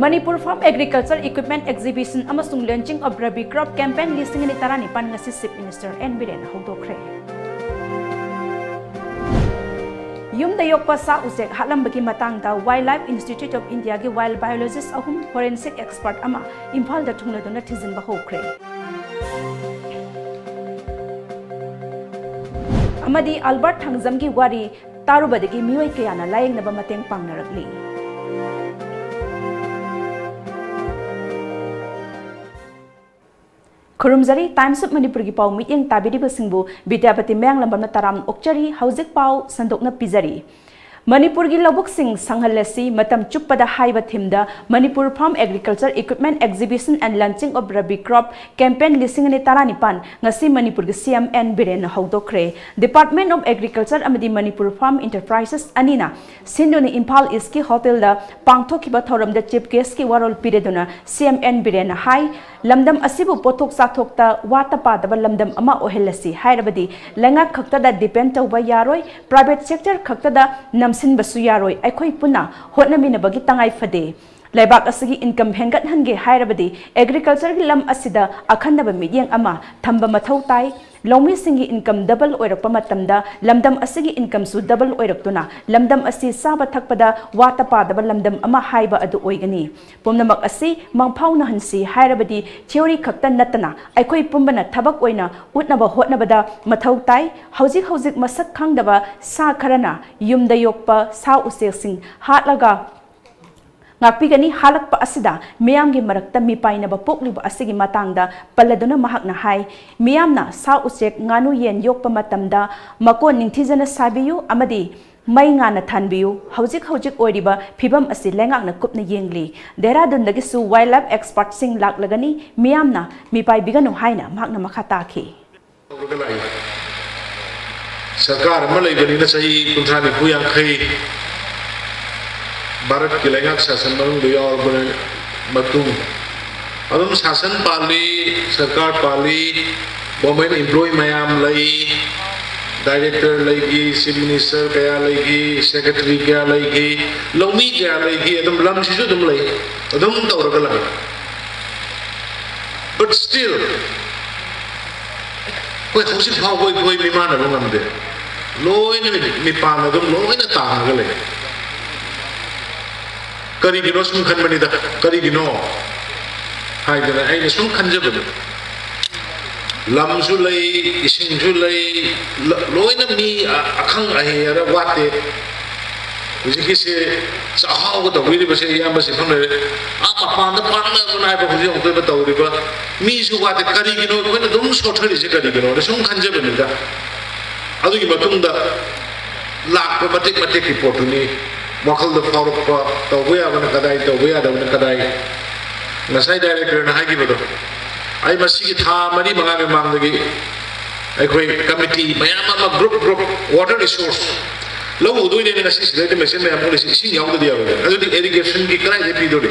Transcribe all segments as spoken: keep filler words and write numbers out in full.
Manipur Farm Agriculture Equipment Exhibition ꯑꯃꯁꯨꯡ Launching of Rabi Crop Campaign ꯂꯤꯁꯤꯡ ꯑꯅꯤ ꯇꯔꯥꯅꯤꯄꯥꯟ ꯉꯁꯤ Chief Minister N ꯕꯤꯔꯦꯟꯅ ꯍꯧꯗꯣꯛꯈ꯭ꯔꯦ꯫ ꯌꯨꯝꯗ ꯌꯣꯛꯄ ꯁꯥ ꯎꯆꯦꯛ ꯍꯥꯠꯂꯝꯕꯒꯤ ꯃꯇꯥꯡꯗ Wildlife Institute of Indiaꯒꯤ wild biologist ꯑꯍꯨꯝ, forensic expert ꯑꯃ ꯏꯝꯐꯥꯜꯗ ꯊꯨꯡꯂꯗꯨꯅ ꯊꯤꯖꯤꯟꯕ ꯍꯧꯈ꯭ꯔꯦ꯫ ꯑꯃꯗꯤ ꯑꯜꯕꯔꯠ ꯊꯥꯡꯖꯝꯒꯤ ꯋꯥꯔꯤ ꯇꯥꯔꯨꯕꯗꯒꯤ ꯃꯤꯑꯣꯏ ꯀꯌꯥꯅ ꯂꯥꯌꯦꯡꯅꯕ ꯃꯇꯦꯡ ꯄꯥꯡꯅꯔꯛꯂꯤ꯫ ꯈꯨꯔꯨꯝꯖꯔꯤ꯫ Times of ꯃꯅꯤꯄꯨꯔꯒꯤ ꯄꯥꯎ ꯃꯤꯠꯌꯦꯡ ꯇꯥꯕꯤꯔꯤꯕꯁꯤꯡꯕꯨ ꯕꯤꯗ꯭ꯌꯥꯄꯇꯤ ꯃꯌꯥꯡꯂꯝꯕꯝꯅ ꯇꯔꯥꯝꯅ ꯑꯣꯛꯆꯔꯤ꯫ ꯍꯧꯖꯤꯛ ꯄꯥꯎ ꯁꯟꯗꯣꯛꯅ ꯄꯤꯖꯔꯤ꯫ ꯃꯅꯤꯄꯨꯔꯒꯤ ꯂꯧꯕꯨꯛꯁꯤꯡ ꯁꯪꯍꯜꯂꯁꯤ, ꯃꯇꯝ ꯆꯨꯞꯄꯗ ꯍꯥꯏꯕ themeꯗ Manipur Farm Agriculture Equipment Exhibition and Launching of Rabi Crop Campaign ꯂꯤꯁꯤꯡ ꯑꯅꯤ ꯇꯔꯥꯅꯤꯄꯥꯟ ꯉꯁꯤ ꯃꯅꯤꯄꯨꯔꯒꯤ C M N ꯕꯤꯔꯦꯟꯅ ꯍꯧꯗꯣꯛꯈ꯭ꯔꯦ꯫ Department of Agriculture ꯑꯃꯗꯤ Manipur Farm Enterprises ꯑꯅꯤꯅ ꯁꯤꯟꯗꯨꯅ ꯏꯝꯐꯥꯜ ꯏꯁꯀꯤ ꯍꯣꯇꯦꯜꯗ ꯄꯥꯡꯊꯣꯛꯈꯤꯕ ꯊꯧꯔꯝꯗ Chief Guestꯀꯤ ꯋꯥꯔꯣꯜ ꯄꯤꯔꯗꯨꯅ C M N ꯕꯤꯔꯦꯟꯅ ꯍꯥꯏ, ꯂꯝꯗꯝ ꯑꯁꯤꯕꯨ ꯄꯣꯠꯊꯣꯛ ꯆꯥꯊꯣꯛꯇ ꯋꯥꯠꯇ ꯄꯥꯗꯕ ꯂꯝꯗꯝ ꯑꯃ ꯑꯣꯏꯍꯜꯂꯁꯤ ꯍꯥꯏꯔꯕꯗꯤ ꯂꯩꯉꯥꯛ ꯈꯛꯇꯗ depend ꯇꯧꯕ ꯌꯥꯔꯣꯏ, private sector ꯈꯛꯇꯗ ꯅꯝꯁꯤꯟꯕꯁꯨ ꯌꯥꯔꯣꯏ, ꯑꯩꯈꯣꯏ ꯄꯨꯟꯅ ꯍꯣꯠꯅꯃꯤꯟꯅꯕꯒꯤ ꯇꯉꯥꯏ ꯐꯗꯦ꯫ ꯂꯩꯕꯥꯛ ꯑꯁꯤꯒꯤ income ꯍꯦꯟꯒꯠꯍꯟꯒꯦ ꯍꯥꯏꯔꯕꯗꯤ agricultureꯒꯤ ꯂꯝ ꯑꯁꯤꯗ ꯑꯈꯟꯅꯕ ꯃꯤꯠꯌꯦꯡ ꯑꯃ ꯊꯝꯕ ꯃꯊꯧ ꯇꯥꯏ꯫ ꯂꯧꯃꯤꯁꯤꯡꯒꯤ income double ꯑꯣꯏꯔꯛꯄ ꯃꯇꯝꯗ ꯂꯝꯗꯝ ꯑꯁꯤꯒꯤ incomeꯁꯨ double ꯑꯣꯏꯔꯛꯇꯨꯅ ꯂꯝꯗꯝ ꯑꯁꯤ ꯆꯥꯕ ꯊꯛꯄꯗ ꯋꯥꯠꯇ ꯄꯥꯗꯕ ꯂꯝꯗꯝ ꯑꯃ ꯍꯥꯏꯕ ꯑꯗꯨ ꯑꯣꯏꯒꯅꯤ꯫ ꯄꯨꯝꯅꯃꯛ ꯑꯁꯤ ꯃꯪꯐꯥꯎꯅꯍꯟꯁꯤ ꯍꯥꯏꯔꯕꯗꯤ theory ꯈꯛꯇ ꯅꯠꯇꯅ ꯑꯩꯈꯣꯏ ꯄꯨꯝꯕꯅ ꯊꯕꯛ ꯑꯣꯏꯅ ꯎꯠꯅꯕ ꯍꯣꯠꯅꯕꯗ ꯃꯊꯧ ꯇꯥꯏ꯫ ꯍꯧꯖꯤꯛ ꯍꯧꯖꯤꯛ ꯃꯁꯛ ꯈꯪꯗꯕ ꯁꯥ ꯈꯔꯅ ꯌꯨꯝꯗ ꯌꯣꯛꯄ ꯁꯥ ꯎꯆꯦꯛꯁꯤꯡ ꯍꯥꯠꯂꯒ ꯉꯥꯛꯄꯤꯒꯅꯤ꯫ ꯍꯥꯠꯂꯛꯄ ꯑꯁꯤꯗ ꯃꯤꯌꯥꯝꯒꯤ ꯃꯔꯛꯇ ꯃꯤꯄꯥꯏꯅꯕ ꯄꯣꯛꯂꯤꯕ ꯑꯁꯤꯒꯤ ꯃꯇꯥꯡꯗ ꯄꯜꯂꯗꯨꯅ ꯃꯍꯥꯛꯅ ꯍꯥꯏ, ꯃꯤꯌꯥꯝꯅ ꯁꯥ ꯎꯆꯦꯛ, ꯉꯥꯅꯨ, ꯌꯦꯟ ꯌꯣꯛꯄ ꯃꯇꯝꯗ ꯃꯀꯣꯟ ꯅꯤꯡꯊꯤꯖꯅ ꯁꯥꯕꯤꯌꯨ ꯑꯃꯗꯤ ꯃꯩ ꯉꯥꯟꯅ ꯊꯥꯟꯕꯤꯌꯨ꯫ ꯍꯧꯖꯤꯛ ꯍꯧꯖꯤꯛ ꯑꯣꯏꯔꯤꯕ ꯐꯤꯕꯝ ꯑꯁꯤ ꯂꯩꯉꯥꯛꯅ ꯀꯨꯞꯅ ꯌꯦꯡꯂꯤ꯫ ꯗꯦꯍꯔꯥꯗꯨꯟꯗꯒꯤꯁꯨ wildlife expertꯁꯤꯡ ꯂꯥꯛꯂꯒꯅꯤ꯫ ꯃꯤꯌꯥꯝꯅ ꯃꯤꯄꯥꯏꯕꯤꯒꯅꯨ ꯍꯥꯏꯅ ꯃꯍꯥꯛꯅ ꯃꯈꯥ ꯇꯥꯈꯤ꯫ ꯇꯧꯔꯒ ꯂꯥꯛꯏ꯫ ꯁꯔꯀꯥꯔ ꯑꯃ ꯂꯩꯕꯅꯤꯅ ꯆꯍꯤ ꯀꯨꯟꯊ꯭ꯔꯥ, ꯅꯤꯐꯨ, ꯌꯥꯡꯈꯩ ꯚꯥꯔꯠꯀꯤ ꯂꯩꯉꯥꯛ ꯁꯥꯁꯟ ꯃꯅꯨꯡꯗ ꯌꯥꯎꯔꯕ ꯃꯇꯨꯡ ꯑꯗꯨꯝ ꯁꯥꯁꯟ ꯄꯥꯜꯂꯤ, ꯁꯔꯀꯥꯔ ꯄꯥꯜꯂꯤ, government employee ꯃꯌꯥꯝ ꯂꯩ꯫ ꯗꯥꯏꯔꯦꯛꯇꯔ ꯂꯩꯈꯤ, ꯆꯤꯐ ꯃꯤꯅꯤꯁꯇꯔ ꯀꯌꯥ ꯂꯩꯈꯤ, ꯁꯦꯀ꯭ꯔꯦꯇꯔꯤ ꯀꯌꯥ ꯂꯩꯈꯤ, ꯂꯧꯃꯤ ꯀꯌꯥ ꯂꯩꯈꯤ, ꯑꯗꯨꯝ ꯂꯝꯁꯤꯁꯨ ꯑꯗꯨꯝ ꯂꯩ, ꯑꯗꯨꯝ ꯇꯧꯔꯒ ꯂꯥꯛꯏ꯫ But still, ꯑꯩꯈꯣꯏ ꯍꯧꯖꯤꯛ ꯐꯥꯎꯕ ꯑꯩꯈꯣꯏ ꯃꯤꯃꯥꯟꯅꯕ ꯉꯝꯗꯦ꯫ ꯂꯣꯏꯅ ꯃꯤꯄꯥꯟ ꯑꯗꯨꯝ ꯂꯣꯏꯅ ꯇꯥꯡꯉꯒ ꯂꯩ꯫ ꯀꯔꯤꯒꯤꯅꯣ ꯁꯨꯝ ꯈꯟꯕꯅꯤꯗ, ꯀꯔꯤꯒꯤꯅꯣ ꯍꯥꯏꯗꯅ ꯑꯩꯅ ꯁꯨꯝ ꯈꯟꯖꯕꯅꯤ꯫ ꯂꯝꯁꯨ ꯂꯩ, ꯏꯁꯤꯡꯁꯨ ꯂꯩ, ꯂ-, ꯂꯣꯏꯅ ꯃꯤ ꯑ-, ꯑꯈꯪ ꯑꯍꯩ ꯍꯥꯏꯔ ꯋꯥꯠꯇꯦ꯫ ꯍꯧꯖꯤꯛꯀꯤꯁꯦ ꯆꯥꯛꯍꯥꯎꯒ ꯇꯧꯕꯤꯔꯤꯕꯁꯦ ꯏꯌꯥꯝꯕꯁꯦ ꯈꯪꯅꯔꯦ꯫ ꯑꯥ ꯃꯄꯥꯟꯗ ꯄꯥꯛꯅꯗꯅ ꯍꯥꯏꯕ ꯍꯧꯖꯤꯛ ꯑꯃꯨꯛꯇꯣꯏꯕ ꯇꯧꯔꯤꯕ ꯃꯤꯁꯨ ꯋꯥꯠꯇꯦ꯫ ꯀꯔꯤꯒꯤꯅꯣ ꯑꯩꯈꯣꯏꯅ ꯑꯗꯨꯝ ꯁꯣꯠꯊꯔꯤꯁꯦ ꯀꯔꯤꯒꯤꯅꯣꯅ ꯁꯨꯝ ꯈꯟꯖꯕꯅꯤꯗ꯫ ꯑꯗꯨꯒꯤ ꯃꯇꯨꯡꯗ ꯂꯥꯛꯄ ꯃꯇꯦꯛ ꯃꯇꯦꯛꯀꯤ ꯄꯣꯠꯇꯨꯅꯤ ꯋꯥꯈꯜꯗ ꯐꯥꯎꯔꯛꯄ, ꯇꯧꯕ ꯌꯥꯕꯅ ꯀꯗꯥꯏ, ꯇꯧꯕ ꯌꯥꯗꯕꯅ ꯀꯗꯥꯏ꯫ ꯉꯁꯥꯏ ꯗꯥꯏꯔꯦꯛꯇꯔꯅ ꯍꯥꯏꯈꯤꯕꯗꯣ, ꯑꯩ ꯃꯁꯤꯒꯤ ꯊꯥ ꯃꯔꯤ ꯃꯉꯥꯒꯤ ꯃꯃꯥꯡꯗꯒꯤ ꯑꯩꯈꯣꯏ ꯀꯃꯤꯇꯤ ꯃꯌꯥꯝ ꯑꯃ, ꯒ꯭ꯔꯨꯞ ꯒ꯭ꯔꯨꯞ, ꯋꯥꯇꯔ ꯔꯤꯁꯣꯔꯁ ꯂꯧ ꯎꯗꯣꯏꯅꯦꯅ ꯉꯁꯤ ꯁꯤꯗꯩꯗ ꯃꯦꯆꯤꯟ ꯃꯌꯥꯝ ꯎꯠꯂꯤꯁꯤ ꯏꯁꯤꯡ ꯌꯥꯎꯗꯗꯤ ꯌꯥꯔꯣꯏꯗꯅ꯫ ꯑꯗꯨꯗꯤ ꯏꯔꯤꯒꯦꯁꯟꯒꯤ ꯀꯗꯥꯏꯗꯒꯤ ꯄꯤꯗꯣꯔꯤ?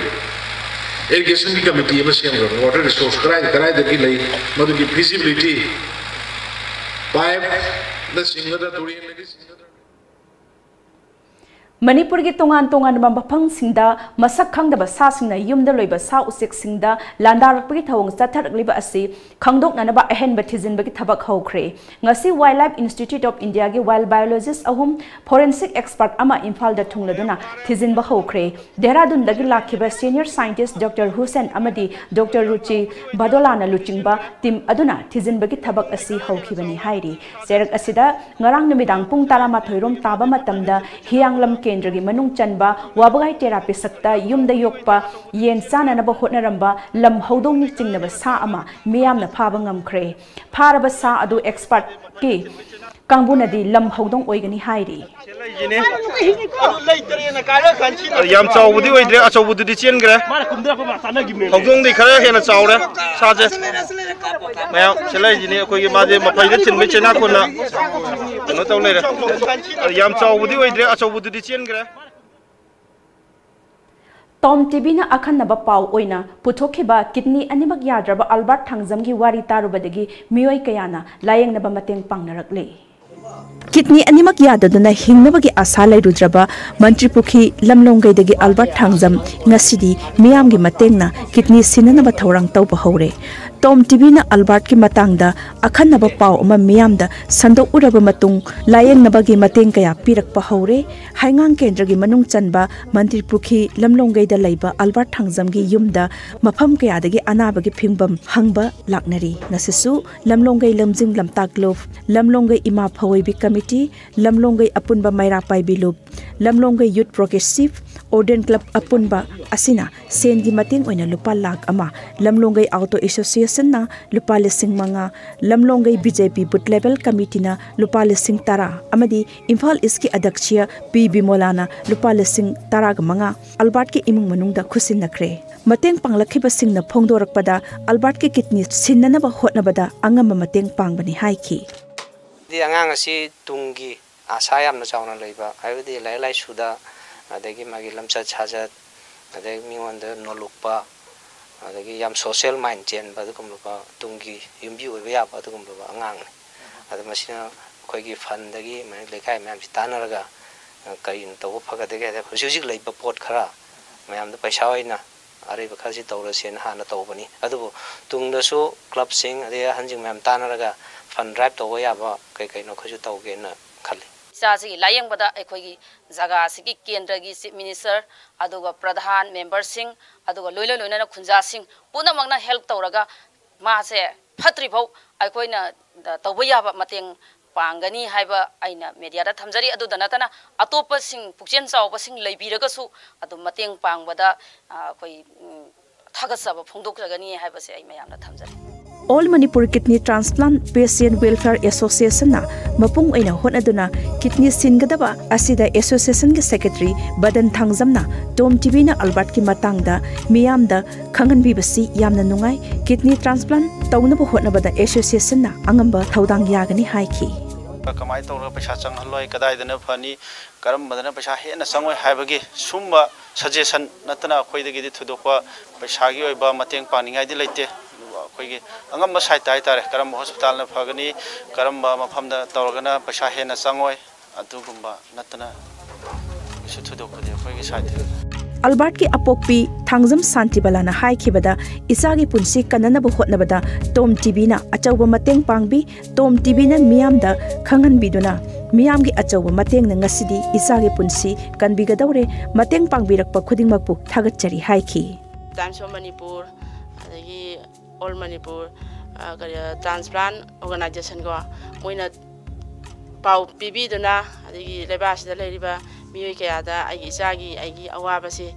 ꯏꯔꯤꯒꯦꯁꯟꯒꯤ ꯀꯃꯤꯇꯤ ꯑꯃ ꯁꯦꯝꯈ꯭ꯔꯕꯅꯤ, ꯋꯥꯇꯔ ꯔꯤꯁꯣꯔꯁ ꯀꯗꯥꯏ ꯀꯗꯥꯏꯗꯒꯤ ꯂꯩ, ꯃꯗꯨꯒꯤ ꯐꯤꯖꯤꯕꯤꯂꯤꯇꯤ, ꯄꯥꯏꯞꯅ ꯆꯤꯡꯒꯗ꯭ꯔꯥ, ꯇꯨꯔꯦꯟꯗꯒꯤ ꯆꯤꯡꯒꯗ꯭ꯔꯥ? ꯃꯅꯤꯄꯨꯔꯒꯤ ꯇꯣꯉꯥꯟ ꯇꯣꯉꯥꯟꯕ ꯃꯐꯝꯁꯤꯡꯗ ꯃꯁꯛ ꯈꯪꯗꯕ ꯁꯥꯁꯤꯡꯅ ꯌꯨꯝꯗ ꯂꯣꯏꯕ ꯁꯥ ꯎꯆꯦꯛꯁꯤꯡꯗ ꯂꯥꯟꯗꯥꯔꯛꯄꯒꯤ ꯊꯧꯑꯣꯡ ꯆꯠꯊꯔꯛꯂꯤꯕ ꯑꯁꯤ ꯈꯪꯗꯣꯛꯅꯅꯕ ꯑꯍꯦꯟꯕ ꯊꯤꯖꯤꯟꯕꯒꯤ ꯊꯕꯛ ꯍꯧꯈ꯭ꯔꯦ꯫ ꯉꯁꯤ Wildlife Institute of Indiaꯒꯤ wild biologist ꯑꯍꯨꯝ, forensic expert ꯑꯃ ꯏꯝꯐꯥꯜꯗ ꯊꯨꯡꯂꯗꯨꯅ ꯊꯤꯖꯤꯟꯕ ꯍꯧꯈ꯭ꯔꯦ꯫ ꯗꯦꯍꯔꯥꯗꯨꯟꯗꯒꯤ ꯂꯥꯛꯈꯤꯕ senior scientist Doctor ꯍꯨꯁꯦꯟ ꯑꯃꯗꯤ Doctor ꯔꯨꯆꯤ ꯚꯗꯣꯂꯥꯅ ꯂꯨꯆꯤꯡꯕ team ꯑꯗꯨꯅ ꯊꯤꯖꯤꯟꯕꯒꯤ ꯊꯕꯛ ꯑꯁꯤ ꯍꯧꯈꯤꯕꯅꯤ ꯍꯥꯏꯔꯤ꯫ ꯆꯩꯔꯛ ꯑꯁꯤꯗ ꯉꯔꯥꯡ ꯅꯨꯃꯤꯗꯥꯡ ꯄꯨꯡ ꯇꯔꯥꯃꯥꯊꯣꯏ ꯔꯣꯝ ꯇꯥꯕ ꯃꯇꯝꯗ ꯍꯤꯌꯥꯡꯂꯝ ꯀꯦꯟꯗ꯭ꯔꯒꯤ ꯃꯅꯨꯡ ꯆꯟꯕ ꯋꯥꯕꯒꯥꯏ ꯇꯦꯔꯥ ꯄꯤꯁꯛꯇ ꯌꯨꯝꯗ ꯌꯣꯛꯄ ꯌꯦꯟ ꯆꯥꯅꯅꯕ ꯍꯣꯠꯅꯔꯝꯕ ꯂꯝ ꯍꯧꯗꯣꯡꯅ ꯆꯤꯡꯅꯕ ꯁꯥ ꯑꯃ ꯃꯤꯌꯥꯝꯅ ꯐꯥꯕ ꯉꯝꯈ꯭ꯔꯦ꯫ ꯐꯥꯔꯕ ꯁꯥ ꯑꯗꯨ expertꯀꯤ ꯀꯥꯡꯕꯨꯅꯗꯤ ꯂꯝ ꯍꯧꯗꯣꯡ ꯑꯣꯏꯒꯅꯤ ꯍꯥꯏꯔꯤ꯫ ꯌꯥꯝ ꯆꯥꯎꯕꯗꯤ ꯑꯣꯏꯗ꯭ꯔꯦ, ꯑꯆꯧꯕꯗꯨꯗꯤ ꯆꯦꯟꯈ꯭ꯔꯦ꯫ ꯍꯧꯗꯣꯡꯗꯤ ꯈꯔ ꯍꯦꯟꯅ ꯆꯥꯎꯔꯦ ꯁꯥꯁꯦ꯫ ꯃꯌꯥꯝ ꯁꯤ ꯂꯩꯔꯤꯁꯤꯅꯤ ꯑꯩꯈꯣꯏꯒꯤ, ꯃꯥꯁꯦ ꯃꯐꯩꯗ ꯊꯤꯟꯕꯩ ꯆꯩꯅꯥꯀꯣꯟꯅ ꯀꯩꯅꯣ ꯇꯧ ꯂꯩꯔꯦ꯫ ꯌꯥꯝ ꯆꯥꯎꯕꯗꯤ ꯑꯣꯏꯗ꯭ꯔꯦ, ꯑꯆꯧꯕꯗꯨꯗꯤ ꯆꯦꯟꯈ꯭ꯔꯦ꯫ ꯇꯣꯝ ꯇꯤꯚꯤꯅ ꯑꯈꯟꯅꯕ ꯄꯥꯎ ꯑꯣꯏꯅ ꯄꯨꯊꯣꯛꯈꯤꯕ ꯀꯤꯗꯅꯤ ꯑꯅꯤꯃꯛ ꯌꯥꯗ꯭ꯔꯕ ꯑꯜꯕꯥꯔꯠ ꯊꯥꯡꯖꯝꯒꯤ ꯋꯥꯔꯤ ꯇꯥꯔꯨꯕꯗꯒꯤ ꯃꯤꯑꯣꯏ ꯀꯌꯥꯅ ꯂꯥꯌꯦꯡꯅꯕ ꯃꯇꯦꯡ ꯄꯥꯡꯅꯔꯛꯂꯤ꯫ ꯀꯤꯗꯅꯤ ꯑꯅꯤꯃꯛ ꯌꯥꯗꯗꯨꯅ ꯍꯤꯡꯅꯕꯒꯤ ꯑꯥꯁꯥ ꯂꯩꯔꯨꯗ꯭ꯔꯕ ꯃꯟꯇ꯭ꯔꯤ ꯄꯨꯈ꯭ꯔꯤ ꯂꯝꯂꯣꯡꯒꯩꯗꯒꯤ ꯑꯜꯕꯥꯔꯠ ꯊꯥꯡꯖꯝ ꯉꯁꯤꯗꯤ ꯃꯤꯌꯥꯝꯒꯤ ꯃꯇꯦꯡꯅ ꯀꯤꯗꯅꯤ ꯁꯤꯟꯅꯅꯕ ꯊꯧꯔꯥꯡ ꯇꯧꯕ ꯍꯧꯔꯦ꯫ ꯇꯣꯝ ꯇꯤꯚꯤꯅ ꯑꯜꯕꯥꯔꯠꯀꯤ ꯃꯇꯥꯡꯗ ꯑꯈꯟꯅꯕ ꯄꯥꯎ ꯑꯃ ꯃꯤꯌꯥꯝꯗ ꯁꯟꯗꯣꯛꯎꯔꯕ ꯃꯇꯨꯡ ꯂꯥꯌꯦꯡꯅꯕꯒꯤ ꯃꯇꯦꯡ ꯀꯌꯥ ꯄꯤꯔꯛꯄ ꯍꯧꯔꯦ꯫ ꯍꯩꯉꯥꯡ ꯀꯦꯟꯗ꯭ꯔꯒꯤ ꯃꯅꯨꯡ ꯆꯟꯕ ꯃꯟꯇ꯭ꯔꯤ ꯄꯨꯈ꯭ꯔꯤ ꯂꯝꯂꯣꯡꯒꯩꯗ ꯂꯩꯕ ꯑꯜꯕꯥꯔꯠ ꯊꯥꯡꯖꯝꯒꯤ ꯌꯨꯝꯗ ꯃꯐꯝ ꯀꯌꯥꯗꯒꯤ ꯑꯅꯥꯕꯒꯤ ꯐꯤꯕꯝ ꯍꯪꯕ ꯂꯥꯛꯅꯔꯤ꯫ ꯉꯁꯤꯁꯨ ꯂꯝꯂꯣꯡꯒꯩ ꯂꯝꯖꯤꯡ ꯂꯝꯇꯥꯛ ꯂꯨꯞ, ꯂꯝꯂꯣꯡꯒꯩ ꯏꯃꯥ ꯐꯋꯣꯏꯕꯤ ꯀꯃꯤꯇꯤ, ꯂꯝꯂꯣꯡꯒꯩ ꯑꯄꯨꯟꯕ ꯃꯩꯔꯥ ꯄꯥꯏꯕꯤ ꯂꯨꯞ, ꯂꯝꯂꯣꯡꯒꯩ ꯌꯨꯠ ꯄ꯭ꯔꯣꯒ꯭ꯔꯦꯁꯤꯚ ꯑꯣꯔꯗꯦꯟ ꯀ꯭ꯂꯕ ꯑꯄꯨꯟꯕ ꯑꯁꯤꯅ ꯁꯦꯟꯒꯤ ꯃꯇꯦꯡ ꯑꯣꯏꯅ ꯂꯨꯄꯥ ꯂꯥꯈ ꯑꯃ, ꯂꯝꯂꯣꯡꯒꯩ ꯑꯥꯎꯇꯣ ꯑꯦꯁꯣꯁꯤꯌꯦꯁꯟꯅ ꯂꯨꯄꯥ ꯂꯤꯁꯤꯡ ꯃꯉꯥ, ꯂꯝꯂꯣꯡꯒꯩ ꯕꯤ ꯖꯦ ꯄꯤ ꯕꯨꯊ ꯂꯦꯚꯦꯜ ꯀꯃꯤꯇꯤꯅ ꯂꯨꯄꯥ ꯂꯤꯁꯤꯡ ꯇꯔꯥ ꯑꯃꯗꯤ ꯏꯝꯐꯥꯜ ꯏꯁꯀꯤ ꯑꯗꯛꯁꯤꯌꯥ ꯄꯤ ꯕꯤꯃꯣꯂꯥꯅ ꯂꯨꯄꯥ ꯂꯤꯁꯤꯡ ꯇꯔꯥꯒ ꯃꯉꯥ ꯑꯜꯕꯥꯔꯠꯀꯤ ꯏꯃꯨꯡ ꯃꯅꯨꯡꯗ ꯈꯨꯠꯁꯤꯟꯅꯈ꯭ꯔꯦ꯫ ꯃꯇꯦꯡ ꯄꯥꯡꯂꯛꯈꯤꯕꯁꯤꯡꯅ ꯐꯣꯡꯗꯣꯔꯛꯄꯗ ꯑꯜꯕꯥꯔꯠꯀꯤ ꯀꯤꯗꯅꯤ ꯁꯤꯟꯅꯅꯕ ꯍꯣꯠꯅꯕꯗ ꯑꯉꯝꯕ ꯃꯇꯦꯡ ꯄꯥꯡꯕꯅꯤ ꯍꯥꯏꯈꯤ꯫ ꯍꯥꯏꯗꯤ ꯑꯉꯥꯡ ꯑꯁꯤ ꯇꯨꯡꯒꯤ ꯑꯥꯁꯥ ꯌꯥꯝꯅ ꯆꯥꯎꯅ ꯂꯩꯕ, ꯍꯥꯏꯕꯗꯤ ꯂꯥꯏꯔꯤꯛ ꯂꯥꯏꯁꯨꯗ, ꯑꯗꯒꯤ ꯃꯥꯒꯤ ꯂꯝꯆꯠ ꯁꯥꯖꯠ, ꯑꯗꯒꯤ ꯃꯤꯉꯣꯟꯗ ꯅꯣꯜꯂꯨꯛꯄ, ꯑꯗꯒꯤ ꯌꯥꯝ ꯁꯣꯁꯦꯜ ꯃꯥꯏꯟ ꯆꯦꯟꯕ ꯑꯗꯨꯒꯨꯝꯂꯕ ꯇꯨꯡꯒꯤ ꯌꯨꯝꯕꯤ ꯑꯣꯏꯕ ꯌꯥꯕ ꯑꯗꯨꯒꯨꯝꯂꯕ ꯑꯉꯥꯡꯅꯤ꯫ ꯑꯗꯣ ꯃꯁꯤꯅ ꯑꯩꯈꯣꯏꯒꯤ ꯐꯟꯗꯒꯤ ꯂꯩꯀꯥꯏ ꯃꯌꯥꯝꯁꯤ ꯇꯥꯟꯅꯔꯒ ꯀꯔꯤꯅ ꯇꯧꯕ ꯐꯒꯗꯒꯦ ꯍꯥꯏꯗ ꯍꯧꯖꯤꯛ ꯍꯧꯖꯤꯛ ꯂꯩꯕ ꯄꯣꯠ ꯈꯔ ꯃꯌꯥꯝꯗ ꯄꯩꯁꯥ ꯑꯣꯏꯅ ꯑꯔꯩꯕ ꯈꯔꯁꯤ ꯇꯧꯔꯁꯦꯅ ꯍꯥꯟꯅ ꯇꯧꯕꯅꯤ꯫ ꯑꯗꯨꯕꯨ ꯇꯨꯡꯗꯁꯨ ꯀ꯭ꯂꯕꯁꯤꯡ ꯑꯗꯩ ꯑꯍꯟꯁꯤꯡ ꯃꯌꯥꯝ ꯇꯥꯟꯅꯔꯒ ꯐꯟ ꯗ꯭ꯔꯥꯏꯚ ꯇꯧꯕ ꯌꯥꯕ ꯀꯩ ꯀꯩꯅꯣ ꯑꯩꯈꯣꯏꯁꯨ ꯇꯧꯒꯦꯅ ꯈꯜꯂꯤ꯫ ꯏꯆꯥꯁꯤꯒꯤ ꯂꯥꯌꯦꯡꯕꯗ ꯑꯩꯈꯣꯏꯒꯤ ꯖꯒꯥꯁꯤꯒꯤ ꯀꯦꯟꯗ꯭ꯔꯒꯤ ꯆꯤꯐ ꯃꯤꯅꯤꯁꯇꯔ, ꯑꯗꯨꯒ ꯄ꯭ꯔꯙꯥꯟ, ꯃꯦꯝꯕꯔꯁꯤꯡ, ꯑꯗꯨꯒ ꯂꯣꯏꯅ ꯂꯣꯏꯅꯅ ꯈꯨꯟꯖꯥꯁꯤꯡ ꯄꯨꯝꯅꯃꯛꯅ ꯍꯦꯜꯞ ꯇꯧꯔꯒ ꯃꯥꯁꯦ ꯐꯠꯇ꯭ꯔꯤꯐꯥꯎ ꯑꯩꯈꯣꯏꯅ ꯇꯧꯕ ꯌꯥꯕ ꯃꯇꯦꯡ ꯄꯥꯡꯒꯅꯤ ꯍꯥꯏꯕ ꯑꯩꯅ ꯃꯦꯗꯤꯌꯥꯗ ꯊꯝꯖꯔꯤ꯫ ꯑꯗꯨꯗ ꯅꯠꯇꯅ ꯑꯇꯣꯞꯄꯁꯤꯡ ꯄꯨꯛꯆꯦꯜ ꯆꯥꯎꯕꯁꯤꯡ ꯂꯩꯕꯤꯔꯒꯁꯨ ꯑꯗꯨꯝ ꯃꯇꯦꯡ ꯄꯥꯡꯕꯗ ꯑꯩꯈꯣꯏ ꯊꯥꯒꯠꯆꯕ ꯐꯣꯡꯗꯣꯛꯆꯒꯅꯤ ꯍꯥꯏꯕꯁꯦ ꯑꯩ ꯃꯌꯥꯝꯗ ꯊꯝꯖꯔꯤ꯫ ꯑꯣꯜ ꯃꯅꯤꯄꯨꯔ ꯀꯤꯗꯅꯤ ꯇ꯭ꯔꯥꯟꯁꯄ꯭ꯂꯥꯟꯠ ꯄꯦꯁꯤꯌꯦꯟꯠ ꯋꯦꯜꯐꯤꯌꯔ ꯑꯦꯁꯣꯁꯤꯌꯦꯁꯟꯅ ꯃꯄꯨꯡ ꯑꯣꯏꯅ ꯍꯣꯠꯅꯗꯨꯅ ꯀꯤꯗꯅꯤ ꯁꯤꯟꯒꯗꯕ ꯑꯁꯤꯗ ꯑꯦꯁꯣꯁꯤꯌꯦꯁꯟꯒꯤ ꯁꯦꯀ꯭ꯔꯦꯇꯔꯤ ꯕꯗꯟ ꯊꯥꯡꯖꯝꯅ ꯇꯣꯝ ꯇꯤꯚꯤꯅ ꯑꯜꯕꯥꯔꯠꯀꯤ ꯃꯇꯥꯡꯗ ꯃꯤꯌꯥꯝꯗ ꯈꯪꯍꯟꯕꯤꯕꯁꯤ ꯌꯥꯝꯅ ꯅꯨꯡꯉꯥꯏ꯫ ꯀꯤꯗꯅꯤ ꯇ꯭ꯔꯥꯟꯁꯄ꯭ꯂꯥꯟꯠ ꯇꯧꯅꯕ ꯍꯣꯠꯅꯕꯗ ꯑꯦꯁꯣꯁꯤꯌꯦꯁꯟꯅ ꯑꯉꯝꯕ ꯊꯧꯗꯥꯡ ꯌꯥꯒꯅꯤ ꯍꯥꯏꯈꯤ꯫ ꯀꯃꯥꯏꯅ ꯇꯧꯔꯒ ꯄꯩꯁꯥ ꯆꯪꯍꯜꯂꯣꯏ, ꯀꯗꯥꯏꯗꯅ ꯐꯅꯤ, ꯀꯔꯝꯕꯗꯅ ꯄꯩꯁꯥ ꯍꯦꯟꯅ ꯆꯪꯉꯣꯏ ꯍꯥꯏꯕꯒꯤ ꯁꯨꯝꯕ ꯁꯖꯦꯁꯟ ꯅꯠꯇꯅ ꯑꯩꯈꯣꯏꯗꯒꯤꯗꯤ ꯊꯣꯏꯗꯣꯛꯄ ꯄꯩꯁꯥꯒꯤ ꯑꯣꯏꯕ ꯃꯇꯦꯡ ꯄꯥꯡꯅꯤꯡꯉꯥꯏꯗꯤ ꯂꯩꯇꯦ꯫ ꯑꯩꯈꯣꯏꯒꯤ ꯑꯉꯝꯕ ꯁꯥꯏꯠꯇ ꯍꯥꯏꯇꯥꯔꯦ, ꯀꯔꯝꯕ ꯍꯣꯁꯄꯤꯇꯥꯜꯅ ꯐꯒꯅꯤ, ꯀꯔꯝꯕ ꯃꯐꯝꯗ ꯇꯧꯔꯒꯅ ꯄꯩꯁꯥ ꯍꯦꯟꯅ ꯆꯪꯉꯣꯏ, ꯑꯗꯨꯒꯨꯝꯕ ꯅꯠꯇꯅ ꯀꯩꯁꯨ ꯊꯣꯏꯗꯣꯛꯄꯗꯤ ꯑꯩꯈꯣꯏꯒꯤ ꯁꯥꯏꯠꯇ꯫ ꯑꯜꯕꯥꯔꯠꯀꯤ ꯑꯄꯣꯛꯄꯤ ꯊꯥꯡꯖꯝ ꯁꯥꯟꯇꯤꯕꯂꯥꯅ ꯍꯥꯏꯈꯤꯕꯗ, ꯏꯆꯥꯒꯤ ꯄꯨꯟꯁꯤ ꯀꯟꯅꯅꯕ ꯍꯣꯠꯅꯕꯗ ꯇꯣꯝ ꯇꯤꯚꯤꯅ ꯑꯆꯧꯕ ꯃꯇꯦꯡ ꯄꯥꯡꯕꯤ꯫ ꯇꯣꯝ ꯇꯤꯚꯤꯅ ꯃꯤꯌꯥꯝꯗ ꯈꯪꯍꯟꯕꯤꯗꯨꯅ ꯃꯤꯌꯥꯝꯒꯤ ꯑꯆꯧꯕ ꯃꯇꯦꯡꯅ ꯉꯁꯤꯗꯤ ꯏꯆꯥꯒꯤ ꯄꯨꯟꯁꯤ ꯀꯟꯕꯤꯒꯗꯧꯔꯦ꯫ ꯃꯇꯦꯡ ꯄꯥꯡꯕꯤꯔꯛꯄ ꯈꯨꯗꯤꯡꯃꯛꯄꯨ ꯊꯥꯒꯠꯆꯔꯤ ꯍꯥꯏꯈꯤ꯫ Times of Manipur, ꯑꯗꯒꯤ All Manipur, ꯑ, ꯀꯔꯤ, ꯑ, Transplant Organization ꯀꯣ, ꯃꯣꯏꯅ ꯄꯥꯎ ꯄꯤꯕꯤꯗꯨꯅ, ꯑꯗꯒꯤ ꯂꯩꯕꯥꯛ ꯑꯁꯤꯗ ꯂꯩꯔꯤꯕ ꯃꯤꯑꯣꯏ ꯀꯌꯥꯗ ꯑꯩꯒꯤ ꯏꯆꯥꯒꯤ, ꯑꯩꯒꯤ ꯑꯋꯥꯕꯁꯤ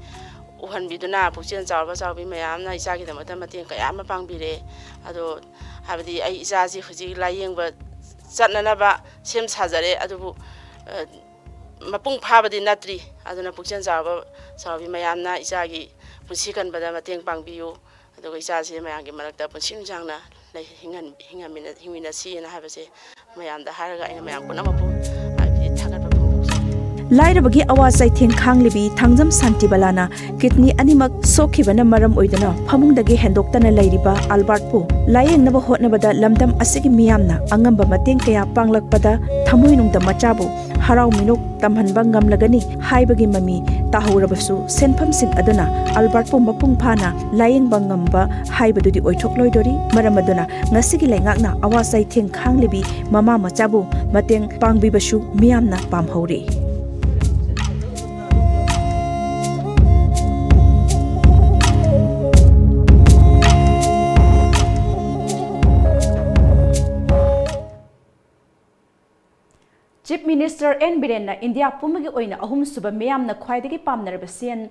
ꯎꯍꯟꯕꯤꯗꯨꯅ, ꯄꯨꯛꯆꯦꯜ ꯆꯥꯎꯔꯕ ꯆꯥꯎꯕꯤ ꯃꯌꯥꯝꯅ ꯏꯆꯥꯒꯤꯗꯃꯛꯇ ꯃꯇꯦꯡ ꯀꯌꯥ ꯑꯃ ꯄꯥꯡꯕꯤꯔꯦ꯫ ꯑꯗꯣ ꯍꯥꯏꯕꯗꯤ ꯑꯩ ꯏꯆꯥꯁꯤ ꯍꯧꯖꯤꯛ ꯂꯥꯏꯌꯦꯡꯕ ꯆꯠꯅꯅꯕ ꯁꯦꯝ ꯁꯥꯖꯔꯦ, ꯑꯗꯨꯕꯨ, ꯑ, ꯃꯄꯨꯡ ꯐꯥꯕꯗꯤ ꯅꯠꯇ꯭ꯔꯤ꯫ ꯑꯗꯨꯅ ꯄꯨꯛꯆꯦꯜ ꯆꯥꯎꯔꯕ ꯆꯥꯎꯕꯤ ꯃꯌꯥꯝꯅ ꯏꯆꯥꯒꯤ ꯄꯨꯟꯁꯤ ꯀꯟꯕꯗ ꯃꯇꯦꯡ ꯄꯥꯡꯕꯤꯌꯨ, ꯑꯗꯨꯒ ꯏꯆꯥꯁꯤ ꯃꯌꯥꯝꯒꯤ ꯃꯔꯛꯇ ꯄꯨꯟꯁꯤ ꯅꯨꯡꯁꯥꯡꯅ ꯂꯩ-, ꯍꯤꯡꯍꯟ-, ꯍꯤꯡꯍꯟꯃꯤꯟꯅ-, ꯍꯤꯡꯃꯤꯟꯅꯁꯤꯅ ꯍꯥꯏꯕꯁꯦ ꯃꯌꯥꯝꯗ ꯍꯥꯏꯔꯒ ꯑꯩꯅ ꯃꯌꯥꯝ ꯄꯨꯝꯅꯃꯛꯄꯨ ꯍꯥꯏꯕꯗꯤ ꯊꯥꯒꯠꯄ ꯐꯣꯡꯗꯣꯛꯆꯔꯤ꯫ ꯂꯥꯏꯔꯕꯒꯤ ꯑꯋꯥ ꯆꯩꯊꯦꯡ ꯈꯥꯡꯂꯤꯕꯤ ꯊꯥꯡꯖꯝ ꯁꯥꯟꯇꯤꯕꯂꯥꯅ ꯀꯤꯗꯅꯤ ꯑꯅꯤꯃꯛ ꯁꯣꯛꯈꯤꯕꯅ ꯃꯔꯝ ꯑꯣꯏꯗꯨꯅ ꯐꯃꯨꯡꯗꯒꯤ ꯍꯦꯟꯗꯣꯛꯇꯅ ꯂꯩꯔꯤꯕ ꯑꯜꯕꯥꯔꯠꯄꯨ ꯂꯥꯌꯦꯡꯅꯕ ꯍꯣꯠꯅꯕꯗ ꯂꯝꯗꯝ ꯑꯁꯤꯒꯤ ꯃꯤꯌꯥꯝꯅ ꯑꯉꯝꯕ ꯃꯇꯦꯡ ꯀꯌꯥ ꯄꯥꯡꯂꯛꯄꯗ ꯊꯃꯣꯏꯅꯨꯡꯗ ꯃꯆꯥꯕꯨ ꯍꯔꯥꯎ ꯃꯤꯅꯣꯛ ꯇꯝꯍꯟꯕ ꯉꯝꯂꯒꯅꯤ ꯍꯥꯏꯕꯒꯤ ꯃꯃꯤ ꯇꯥꯍꯧꯔꯕꯁꯨ, ꯁꯦꯟꯐꯝꯁꯤꯡ ꯑꯗꯨꯅ ꯑꯜꯕꯥꯔꯠꯄꯨ ꯃꯄꯨꯡ ꯐꯥꯅ ꯂꯥꯌꯦꯡꯕ ꯉꯝꯕ ꯍꯥꯏꯕꯗꯨꯗꯤ ꯑꯣꯏꯊꯣꯛꯂꯣꯏꯗꯣꯔꯤ꯫ ꯃꯔꯝ ꯑꯗꯨꯅ ꯉꯁꯤꯒꯤ ꯂꯩꯉꯥꯛꯅ ꯑꯋꯥ ꯆꯩꯊꯦꯡ ꯈꯥꯡꯂꯤꯕꯤ ꯃꯃꯥ ꯃꯆꯥꯕꯨ ꯃꯇꯦꯡ ꯄꯥꯡꯕꯤꯕꯁꯨ ꯃꯤꯌꯥꯝꯅ ꯄꯥꯝꯍꯧꯔꯤ꯫ Chief Minister N ꯕꯤꯔꯦꯟꯅ ꯏꯟꯗꯤꯌꯥ ꯄꯨꯝꯕꯒꯤ ꯑꯣꯏꯅ ꯑꯍꯨꯝꯁꯨꯕ ꯃꯤꯌꯥꯝꯅ ꯈ꯭ꯋꯥꯏꯗꯒꯤ ꯄꯥꯝꯅꯔꯕ ꯁꯤ ꯑꯦꯟ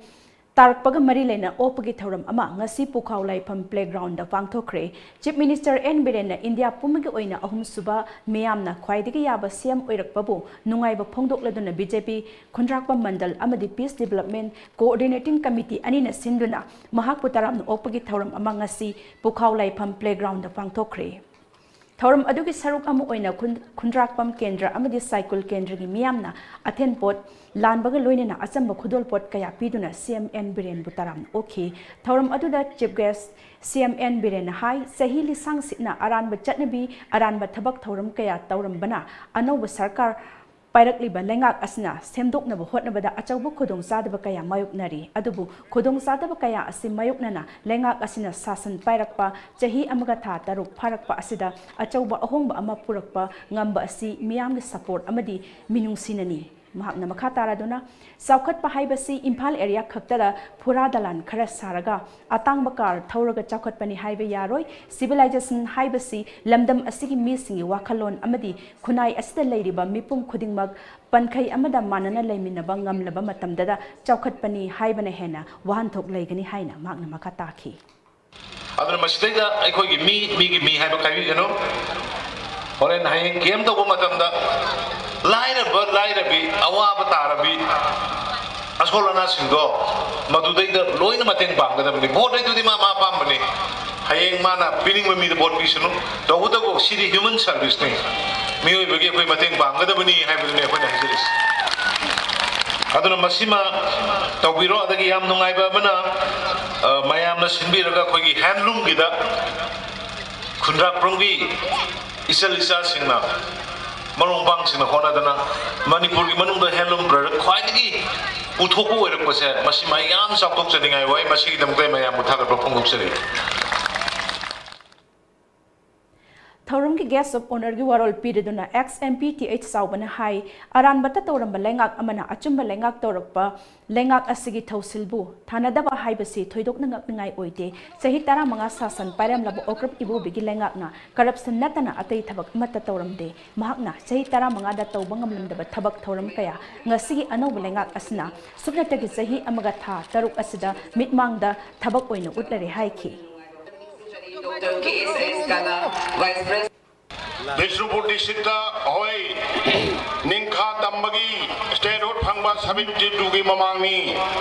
ꯇꯥꯔꯛꯄꯒ ꯃꯔꯤ ꯂꯩꯅ ꯑꯣꯛꯄꯒꯤ ꯊꯧꯔꯝ ꯑꯃ ꯉꯁꯤ ꯄꯨꯈꯥꯎ ꯂꯥꯏꯐꯝ playgroundꯗ ꯄꯥꯡꯊꯣꯛꯈ꯭ꯔꯦ꯫ Chief Minister N ꯕꯤꯔꯦꯟꯅ ꯏꯟꯗꯤꯌꯥ ꯄꯨꯝꯕꯒꯤ ꯑꯣꯏꯅ ꯑꯍꯨꯝꯁꯨꯕ ꯃꯤꯌꯥꯝꯅ ꯈ꯭ꯋꯥꯏꯗꯒꯤ ꯌꯥꯕ ꯁꯤ ꯑꯦꯝ ꯑꯣꯏꯔꯛꯄꯕꯨ ꯅꯨꯡꯉꯥꯏꯕ ꯐꯣꯡꯗꯣꯛꯂꯗꯨꯅ ꯕꯤ ꯖꯦ ꯄꯤ ꯈꯨꯟꯗ꯭ꯔꯥꯛꯄꯝ ꯃꯟꯗꯜ ꯑꯃꯗꯤ Peace Development Coordinating Committee ꯑꯅꯤꯅ ꯁꯤꯟꯗꯨꯅ ꯃꯍꯥꯛꯄꯨ ꯇꯔꯥꯝꯅ ꯑꯣꯛꯄꯒꯤ ꯊꯧꯔꯝ ꯑꯃ ꯉꯁꯤ ꯄꯨꯈꯥꯎ ꯂꯥꯏꯐꯝ playgroundꯗ ꯄꯥꯡꯊꯣꯛꯈ꯭ꯔꯦ꯫ ꯊꯧꯔꯝ ꯑꯗꯨꯒꯤ ꯁꯔꯨꯛ ꯑꯃ ꯑꯣꯏꯅ ꯈꯨꯟ-, ꯈꯨꯟꯗ꯭ꯔꯥꯛꯄꯝ ꯀꯦꯟꯗ꯭ꯔ ꯑꯃꯗꯤ ꯁꯥꯏꯀꯨꯜ ꯀꯦꯟꯗ꯭ꯔꯒꯤ ꯃꯤꯌꯥꯝꯅ ꯑꯊꯦꯟ ꯄꯣꯠ ꯂꯥꯟꯕꯒ ꯂꯣꯏꯅꯅ ꯑꯆꯝꯕ ꯈꯨꯗꯣꯜꯄꯣꯠ ꯀꯌꯥ ꯄꯤꯗꯨꯅ ꯁꯤ ꯑꯦꯝ ꯑꯦꯟ ꯕꯤꯔꯦꯟꯕꯨ ꯇꯔꯥꯝꯅ ꯑꯣꯛꯈꯤ꯫ ꯊꯧꯔꯝ ꯑꯗꯨꯗ ꯆꯤꯐ ꯒꯦꯁ ꯁꯤ ꯑꯦꯝ ꯑꯦꯟ ꯕꯤꯔꯦꯟꯅ ꯍꯥꯏ, ꯆꯍꯤ ꯂꯤꯁꯥꯡ ꯁꯤꯠꯅ ꯑꯔꯥꯟꯕ ꯆꯠꯅꯕꯤ, ꯑꯔꯥꯟꯕ ꯊꯕꯛ ꯊꯧꯔꯝ ꯀꯌꯥ ꯇꯧꯔꯝꯕꯅ ꯑꯅꯧꯕ ꯁꯔꯀꯥꯔ ꯄꯥꯏꯔꯛꯂꯤꯕ ꯂꯩꯉꯥꯛ ꯑꯁꯤꯅ ꯁꯦꯝꯗꯣꯛꯅꯕ ꯍꯣꯠꯅꯕꯗ ꯑꯆꯧꯕ ꯈꯨꯗꯣꯡꯆꯥꯗꯕ ꯀꯌꯥ ꯃꯥꯌꯣꯛꯅꯔꯤ꯫ ꯑꯗꯨꯕꯨ ꯈꯨꯗꯣꯡꯆꯥꯗꯕ ꯀꯌꯥ ꯑꯁꯤ ꯃꯥꯌꯣꯛꯅꯅ ꯂꯩꯉꯥꯛ ꯑꯁꯤꯅ ꯁꯥꯁꯟ ꯄꯥꯏꯔꯛꯄ ꯆꯍꯤ ꯑꯃꯒ ꯊꯥ ꯇꯔꯨꯛ ꯐꯥꯔꯛꯄ ꯑꯁꯤꯗ ꯑꯆꯧꯕ ꯑꯍꯣꯡꯕ ꯑꯃ ꯄꯨꯔꯛꯄ ꯉꯝꯕ ꯑꯁꯤ ꯃꯤꯌꯥꯝꯒꯤ ꯁꯄꯣꯔꯠ ꯑꯃꯗꯤ ꯃꯤꯅꯨꯡꯁꯤꯅꯅꯤ꯫ ꯃꯍꯥꯛꯅ ꯃꯈꯥ ꯇꯥꯔꯗꯨꯅ, ꯆꯥꯎꯈꯠꯄ ꯍꯥꯏꯕꯁꯤ ꯏꯝꯐꯥꯜ ꯑꯦꯔꯤꯌꯥ ꯈꯛꯇꯗ ꯐꯨꯔꯥ ꯗꯂꯥꯟ ꯈꯔ ꯁꯥꯔꯒ ꯑꯇꯥꯡꯕ ꯀꯥꯔ ꯊꯧꯔꯒ ꯆꯥꯎꯈꯠꯄꯅꯤ ꯍꯥꯏꯕ ꯌꯥꯔꯣꯏ꯫ ꯁꯤꯚꯤꯂꯥꯏꯖꯦꯁꯟ ꯍꯥꯏꯕꯁꯤ ꯂꯝꯗꯝ ꯑꯁꯤꯒꯤ ꯃꯤꯁꯤꯡꯒꯤ ꯋꯥꯈꯜꯂꯣꯟ ꯑꯃꯗꯤ ꯈꯨꯟꯅꯥꯏ ꯑꯁꯤꯗ ꯂꯩꯔꯤꯕ ꯃꯤꯄꯨꯝ ꯈꯨꯗꯤꯡꯃꯛ ꯄꯟꯈꯩ ꯑꯃꯗ ꯃꯥꯟꯅꯅ ꯂꯩꯃꯤꯟꯅꯕ ꯉꯝꯂꯕ ꯃꯇꯝꯗꯗ ꯆꯥꯎꯈꯠꯄꯅꯤ ꯍꯥꯏꯕꯅ ꯍꯦꯟꯅ ꯋꯥꯍꯟꯊꯣꯛ ꯂꯩꯒꯅꯤ ꯍꯥꯏꯅ ꯃꯍꯥꯛꯅ ꯃꯈꯥ ꯇꯥꯈꯤ꯫ ꯑꯗꯨꯅ ꯃꯁꯤꯗꯩꯗ ꯑꯩꯈꯣꯏꯒꯤ ꯃꯤ, ꯃꯤꯒꯤ ꯃꯤ ꯍꯥꯏꯕ ꯈꯥꯏꯕꯤꯒꯅꯨ꯫ ꯍꯣꯔꯦꯟ ꯍꯌꯦꯡ ꯀꯦꯝ ꯇꯧꯕ ꯃꯇꯝꯗ ꯂꯥꯏꯔꯕ, ꯂꯥꯏꯔꯕꯤ, ꯑꯋꯥꯕ ꯇꯥꯔꯕꯤ, ꯑꯁꯣꯜ ꯑꯅꯥꯁꯤꯡꯗꯣ ꯃꯗꯨꯗꯩꯗ ꯂꯣꯏꯅ ꯃꯇꯦꯡ ꯄꯥꯡꯒꯗꯕꯅꯤ꯫ ꯚꯣꯠ ꯍꯥꯏꯗꯨꯗꯤ ꯃꯥ, ꯃꯥ ꯑꯄꯥꯝꯕꯅꯤ꯫ ꯍꯌꯦꯡ ꯃꯥꯅ ꯄꯤꯅꯤꯡꯕ ꯃꯤꯗ ꯚꯣꯠ ꯄꯤꯁꯅꯨ꯫ ꯇꯧꯕꯇꯕꯨ ꯁꯤꯗꯤ human service ꯅꯤ꯫ ꯃꯤꯑꯣꯏꯕꯒꯤ ꯑꯩꯈꯣꯏ ꯃꯇꯦꯡ ꯄꯥꯡꯒꯗꯕꯅꯤ ꯍꯥꯏꯕꯗꯨꯅꯤ ꯑꯩꯈꯣꯏꯅ ꯍꯥꯏꯖꯔꯤꯁꯤ꯫ ꯑꯗꯨꯅ ꯃꯁꯤꯃ ꯇꯧꯕꯤꯔꯣ꯫ ꯑꯗꯒꯤ ꯌꯥꯝ ꯅꯨꯡꯉꯥꯏꯕ ꯑꯃꯅ, ꯑ, ꯃꯌꯥꯝꯅ ꯁꯤꯟꯕꯤꯔꯒ ꯑꯩꯈꯣꯏꯒꯤ handloomꯒꯤꯗ ꯈꯨꯟꯗ꯭ꯔꯥꯛꯄꯝꯒꯤ ꯏꯆꯜ ꯏꯆꯥꯁꯤꯡꯅ, ꯃꯔꯨꯞ ꯃꯄꯥꯡꯁꯤꯡꯅ ꯍꯣꯠꯅꯗꯅ ꯃꯅꯤꯄꯨꯔꯒꯤ ꯃꯅꯨꯡꯗ handloom product ꯈ꯭ꯋꯥꯏꯗꯒꯤ ꯄꯨꯊꯣꯛꯄ ꯑꯣꯏꯔꯛꯄꯁꯦ, ꯃꯁꯤꯃ ꯑꯩ ꯌꯥꯝ ꯆꯥꯎꯊꯣꯛꯆꯅꯤꯡꯉꯥꯏ ꯑꯣꯏ꯫ ꯃꯁꯤꯒꯤꯗꯃꯛꯇ ꯑꯩ ꯃꯌꯥꯝꯕꯨ ꯊꯥꯒꯠꯄ ꯐꯣꯡꯗꯣꯛꯆꯔꯤ꯫ ꯊꯧꯔꯝꯒꯤ guest of honourꯒꯤ ꯋꯥꯔꯣꯜ ꯄꯤꯔꯗꯨꯅ ex MP ꯇꯤ ꯑꯩꯆ ꯆꯥꯎꯕꯅ ꯍꯥꯏ, ꯑꯔꯥꯟꯕꯇ ꯇꯧꯔꯝꯕ ꯂꯩꯉꯥꯛ ꯑꯃꯅ ꯑꯆꯨꯝꯕ ꯂꯩꯉꯥꯛ ꯇꯧꯔꯛꯄ ꯂꯩꯉꯥꯛ ꯑꯁꯤꯒꯤ ꯊꯧꯁꯤꯜꯕꯨ ꯊꯥꯅꯗꯕ ꯍꯥꯏꯕꯁꯤ ꯊꯣꯏꯗꯣꯛꯅ ꯉꯛꯅꯤꯡꯉꯥꯏ ꯑꯣꯏꯗꯦ꯫ ꯆꯍꯤ ꯇꯔꯥꯃꯉꯥ ꯁꯥꯁꯟ ꯄꯥꯏꯔꯝꯂꯕ ꯑꯣꯀ꯭ꯔꯨꯞ ꯏꯕꯣꯕꯤꯒꯤ ꯂꯩꯉꯥꯛꯅ corruption ꯅꯠꯇꯅ ꯑꯇꯩ ꯊꯕꯛ ꯑꯃꯠꯇ ꯇꯧꯔꯝꯗꯦ꯫ ꯃꯍꯥꯛꯅ ꯆꯍꯤ ꯇꯔꯥꯃꯉꯥꯗ ꯇꯧꯕ ꯉꯝꯂꯝꯗꯕ ꯊꯕꯛ ꯊꯧꯔꯝ ꯀꯌꯥ ꯉꯁꯤꯒꯤ ꯑꯅꯧꯕ ꯂꯩꯉꯥꯛ ꯑꯁꯤꯅ ꯁꯨꯞꯅꯇꯒꯤ ꯆꯍꯤ ꯑꯃꯒ ꯊꯥ ꯇꯔꯨꯛ ꯑꯁꯤꯗ ꯃꯤꯠꯃꯥꯡꯗ ꯊꯕꯛ ꯑꯣꯏꯅ ꯎꯠꯂꯔꯦ ꯍꯥꯏꯈꯤ꯫ ꯕꯤꯁꯅꯨꯄꯨꯔ ꯗꯤꯁꯇ꯭ꯔꯤꯛꯇ ꯑꯩꯈꯣꯏ ꯅꯤꯡꯈꯥ ꯇꯝꯕꯒꯤ statehood ꯐꯪꯕ seventy twoꯒꯤ ꯃꯃꯥꯡꯅꯤ꯫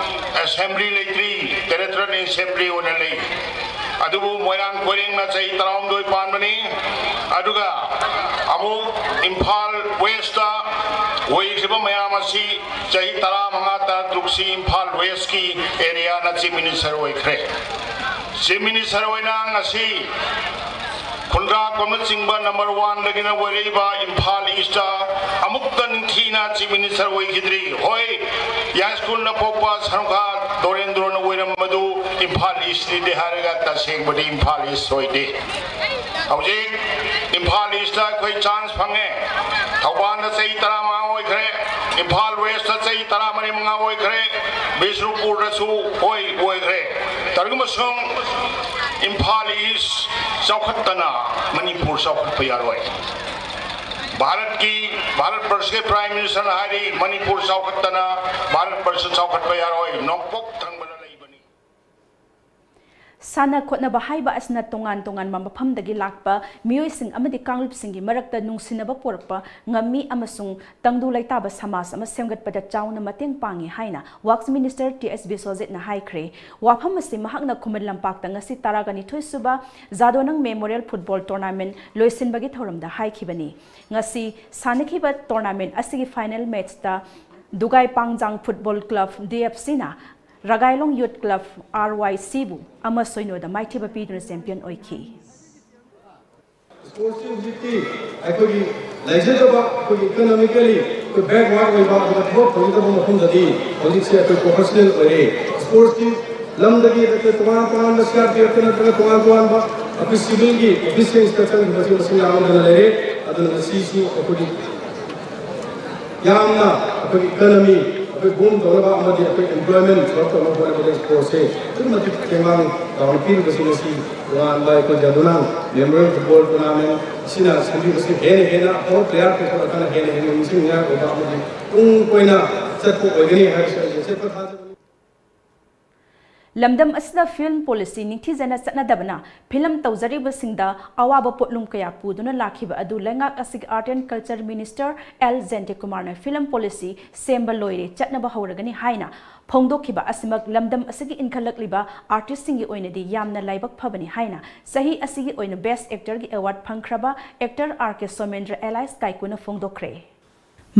Assembly ꯂꯩꯇ꯭ꯔꯤ, territorial assembly ꯑꯣꯏꯅ ꯂꯩ꯫ ꯑꯗꯨꯕꯨ ꯃꯣꯏꯔꯥꯡ ꯀꯣꯏꯔꯦꯡꯅ ꯆꯍꯤ ꯇꯔꯥꯍꯨꯝꯗꯣꯏ ꯄꯥꯟꯕꯅꯤ꯫ ꯑꯗꯨꯒ ꯑꯃꯨꯛ ꯏꯝꯐꯥꯜ ꯋꯦꯁꯇ ꯑꯣꯏꯈ꯭ꯔꯤꯕ ꯃꯌꯥꯝ ꯑꯁꯤ ꯆꯍꯤ ꯇꯔꯥꯃꯉꯥ, ꯇꯔꯥꯇꯔꯨꯛꯁꯤ ꯏꯝꯐꯥꯜ ꯋꯦꯁꯀꯤ ꯑꯦꯔꯤꯌꯥꯅ ꯆꯤꯐ ꯃꯤꯅꯤꯁꯇꯔ ꯑꯣꯏꯈ꯭ꯔꯦ꯫ ꯆꯤꯐ ꯃꯤꯅꯤꯁꯇꯔ ꯑꯣꯏꯅ ꯉꯁꯤ ꯈꯨꯟꯗ꯭ꯔꯥꯛꯄꯝꯅꯆꯤꯡꯕ ꯅꯝꯕꯔ ꯋꯥꯟꯗꯒꯤꯅ ꯑꯣꯏꯔꯛꯏꯕ ꯏꯝꯐꯥꯜ ꯏꯁꯇ ꯑꯃꯨꯛꯇ ꯅꯤꯡꯊꯤꯅ ꯆꯤꯐ ꯃꯤꯅꯤꯁꯇꯔ ꯑꯣꯏꯈꯤꯗ꯭ꯔꯤ꯫ ꯍꯣꯏ, ꯌꯥꯏꯁ꯭ꯀꯨꯜꯅ ꯄꯣꯛꯄ ꯁꯔꯨꯡꯈꯥ ꯗꯣꯔꯦꯟꯗ꯭ꯔꯣꯅ ꯑꯣꯏꯔꯝꯕꯗꯨ ꯏꯝꯐꯥꯜ ꯏꯁꯅꯤꯗꯤ ꯍꯥꯏꯔꯒ ꯇꯁꯦꯡꯕꯗꯤ ꯏꯝꯐꯥꯜ ꯏꯁ ꯑꯣꯏꯗꯦ꯫ ꯍꯧꯖꯤꯛ ꯏꯝꯐꯥꯜ ꯏꯁꯇ ꯑꯩꯈꯣꯏ ꯆꯥꯟꯁ ꯐꯪꯉꯦ꯫ ꯊꯧꯕꯥꯜꯗ ꯆꯍꯤ ꯇꯔꯥꯃꯉꯥ ꯑꯣꯏꯈ꯭ꯔꯦ, ꯏꯝꯐꯥꯜ ꯋꯦꯁꯇ ꯆꯍꯤ ꯇꯔꯥꯃꯔꯤ ꯃꯉꯥ ꯑꯣꯏꯈ꯭ꯔꯦ, ꯕꯤꯁꯅꯨꯄꯨꯔꯗꯁꯨ ꯑꯣꯏ ꯑꯣꯏꯈ꯭ꯔꯦ꯫ ꯇꯧꯔꯤꯒꯨꯝꯕꯁꯨꯡ ꯏꯝꯐꯥꯜ ꯏꯁ ꯆꯥꯎꯈꯠꯇꯅ ꯃꯅꯤꯄꯨꯔ ꯆꯥꯎꯈꯠꯄ ꯌꯥꯔꯣꯏ꯫ ꯚꯥꯔꯠꯀꯤ, ꯚꯥꯔꯠ ꯕꯔꯁꯀꯤ ꯄ꯭ꯔꯥꯏꯝ ꯃꯤꯅꯤꯁꯇꯔꯅ ꯍꯥꯏꯔꯤ, ꯃꯅꯤꯄꯨꯔ ꯆꯥꯎꯈꯠꯇꯅ ꯚꯥꯔꯠ ꯕꯔꯁ ꯆꯥꯎꯈꯠꯄ ꯌꯥꯔꯣꯏ, ꯅꯣꯡꯄꯣꯛ ꯊꯪꯕꯗ ꯂꯩꯕꯅꯤ꯫ ꯁꯥꯟꯅ ꯈꯣꯠꯅꯕ ꯍꯥꯏꯕ ꯑꯁꯤꯅ ꯇꯣꯉꯥꯟ ꯇꯣꯉꯥꯟꯕ ꯃꯐꯝꯗꯒꯤ ꯂꯥꯛꯄ ꯃꯤꯑꯣꯏꯁꯤꯡ ꯑꯃꯗꯤ ꯀꯥꯡꯂꯨꯞꯁꯤꯡꯒꯤ ꯃꯔꯛꯇ ꯅꯨꯡꯁꯤꯅꯕ ꯄꯨꯔꯛꯄ ꯉꯝꯃꯤ ꯑꯃꯁꯨꯡ ꯇꯪꯗꯨ ꯂꯩꯇꯥꯕ ꯁꯃꯥꯖ ꯑꯃ ꯁꯦꯝꯒꯠꯄꯗ ꯆꯥꯎꯅ ꯃꯇꯦꯡ ꯄꯥꯡꯉꯤ ꯍꯥꯏꯅ ꯋꯥꯛꯁ ꯃꯤꯅꯤꯁꯇꯔ ꯇꯤ ꯑꯦꯁ ꯕꯤꯁ꯭ꯋꯖꯤꯠꯅ ꯍꯥꯏꯈ꯭ꯔꯦ꯫ ꯋꯥꯐꯝ ꯑꯁꯤ ꯃꯍꯥꯛꯅ ꯈꯨꯃꯟ ꯂꯝꯄꯥꯛꯇ ꯉꯁꯤ ꯇꯔꯥꯒ ꯅꯤꯊꯣꯏ ꯁꯨꯕ ꯖꯥꯗꯣꯅꯪ ꯃꯦꯃꯣꯔꯤꯌꯦꯜ ꯐꯨꯠꯕꯣꯜ ꯇꯣꯔꯅꯥꯃꯦꯟꯠ ꯂꯣꯏꯁꯤꯟꯕꯒꯤ ꯊꯧꯔꯝꯗ ꯍꯥꯏꯈꯤꯕꯅꯤ꯫ ꯉꯁꯤ ꯁꯥꯟꯅꯈꯤꯕ ꯇꯣꯔꯅꯥꯃꯦꯟꯠ ꯑꯁꯤꯒꯤ ꯐꯥꯏꯅꯦꯜ ꯃꯦꯆꯇ ꯗꯨꯒꯥꯏ Pangjang football club, D F ꯁꯤꯅ ꯔꯒꯥꯏꯂꯣꯡ ꯌꯨꯠ ꯀ꯭ꯂꯕ, ꯑꯥꯔ ꯋꯥꯏ ꯁꯤꯕꯨ ꯑꯃ ꯁꯣꯏꯅꯣꯗ ꯃꯥꯏꯊꯤꯕ ꯄꯤꯗꯨꯅ ꯆꯦꯝꯄꯤꯌꯟ ꯑꯣꯏꯈꯤ꯫ ꯁ꯭ꯄꯣꯔꯠꯁꯁꯤ ꯍꯧꯖꯤꯛꯇꯤ ꯑꯩꯈꯣꯏꯒꯤ ꯂꯩꯖꯗꯕ, ꯑꯩꯈꯣꯏꯒꯤ ꯏꯀꯣꯅꯣꯃꯤꯀꯦꯜꯂꯤ ꯑꯩꯈꯣꯏ ꯕꯦꯛꯋꯥꯔꯗ ꯑꯣꯏꯕ, ꯑꯗꯨꯒ ꯊꯕꯛ ꯐꯪꯖꯗꯕ ꯃꯐꯝꯗꯗꯤ ꯍꯧꯖꯤꯛꯁꯦ ꯑꯩꯈꯣꯏ ꯄ꯭ꯔꯣꯐꯦꯁꯅꯦꯜ ꯑꯣꯏꯔꯦ꯫ ꯁ꯭ꯄꯣꯔꯠꯁꯀꯤ ꯂꯝꯗꯒꯤ ꯑꯩꯈꯣꯏ ꯇꯣꯉꯥꯟ ꯇꯣꯉꯥꯟꯕ ꯁꯤ ꯑꯥꯔ ꯄꯤ ꯑꯦꯐꯇ ꯅꯠꯇ꯭ꯔꯒ ꯇꯣꯉꯥꯟ ꯇꯣꯉꯥꯟꯕ ꯑꯩꯈꯣꯏ ꯁꯤꯚꯤꯜꯒꯤ ꯑꯣꯐꯤꯁꯁꯤꯡꯁꯤꯗ ꯆꯪꯈꯤꯕꯁꯤ ꯃꯁꯤꯡ ꯌꯥꯝꯗꯅ ꯂꯩꯔꯦ꯫ ꯑꯗꯨꯅ ꯃꯁꯤꯁꯨ ꯑꯩꯈꯣꯏꯒꯤ ꯌꯥꯝꯅ ꯑꯩꯈꯣꯏꯒꯤ ꯏꯀꯣꯅꯣꯃꯤ ꯑꯩꯈꯣꯏ ꯕꯨꯝ ꯇꯧꯅꯕ ꯑꯃꯗꯤ ꯑꯩꯈꯣꯏ ꯑꯦꯝꯄ꯭ꯂꯣꯏꯃꯦꯟ ꯗꯤꯚꯦꯂꯞ ꯇꯧꯅꯕ ꯍꯣꯠꯅꯕꯗ ꯁ꯭ꯄꯣꯔꯠꯁꯦ ꯑꯗꯨꯛꯀꯤ ꯃꯇꯤꯛ ꯇꯦꯡꯕꯥꯡ ꯆꯥꯎꯅ ꯄꯤꯔꯤꯕꯁꯤꯡ ꯑꯁꯤ ꯇꯣꯉꯥꯟꯕ ꯑꯩꯈꯣꯏ ꯖꯥꯗꯨꯅꯥꯡ ꯃꯦꯃꯣꯔꯤꯌꯦꯜ ꯐꯨꯠꯕꯣꯜ ꯇꯣꯔꯅꯥꯃꯦꯟ ꯑꯁꯤꯅ ꯁꯦꯝꯕꯤꯕꯁꯤ ꯍꯦꯟꯅ ꯍꯦꯟꯅ ꯑꯐꯕ ꯄ꯭ꯂꯦꯌꯥꯔ ꯄꯨꯊꯣꯛꯂꯛꯇꯅ ꯍꯦꯟꯅ ꯍꯦꯟꯅ ꯅꯤꯡꯁꯤꯡꯅꯤꯡꯉꯥꯏ ꯑꯣꯏꯕ ꯑꯃꯗꯤ ꯇꯨꯡ ꯀꯣꯏꯅ ꯆꯠꯄ ꯑꯣꯏꯒꯅꯤ ꯍꯥꯏꯕꯁꯤ ꯑꯩꯒꯤ ꯑꯆꯦꯠꯄ ꯊꯥꯖꯕꯅꯤ꯫ ꯂꯝꯗꯝ ꯑꯁꯤꯗ ꯐꯤꯜꯝ ꯄꯣꯂꯤꯁꯤ ꯅꯤꯡꯊꯤꯖꯅ ꯆꯠꯅꯗꯕꯅ ꯐꯤꯂꯝ ꯇꯧꯖꯔꯤꯕꯁꯤꯡꯗ ꯑꯋꯥꯕ ꯄꯣꯠꯂꯨꯝ ꯀꯌꯥ ꯄꯨꯗꯨꯅ ꯂꯥꯛꯈꯤꯕ ꯑꯗꯨ ꯂꯩꯉꯥꯛ ꯑꯁꯤꯒꯤ Art and Culture Minister L ꯖꯌꯟꯇꯀꯨꯃꯥꯔꯅ ꯐꯤꯂꯝ ꯄꯣꯂꯤꯁꯤ ꯁꯦꯝꯕ ꯂꯣꯏꯔꯦ, ꯆꯠꯅꯕ ꯍꯧꯔꯒꯅꯤ ꯍꯥꯏꯅ ꯐꯣꯡꯗꯣꯛꯈꯤꯕ ꯑꯁꯤꯃꯛ ꯂꯝꯗꯝ ꯑꯁꯤꯒꯤ ꯏꯟꯈꯠꯂꯛꯂꯤꯕ ꯑꯥꯔꯇꯤꯁꯁꯤꯡꯒꯤ ꯑꯣꯏꯅꯗꯤ ꯌꯥꯝꯅ ꯂꯥꯏꯕꯛ ꯐꯕꯅꯤ ꯍꯥꯏꯅ ꯆꯍꯤ ꯑꯁꯤꯒꯤ ꯑꯣꯏꯅ Best Actorꯒꯤ award ꯐꯪꯈ꯭ꯔꯕ actor R K Somendra alias ꯀꯥꯏꯀꯨꯅ ꯐꯣꯡꯗꯣꯛꯈ꯭ꯔꯦ꯫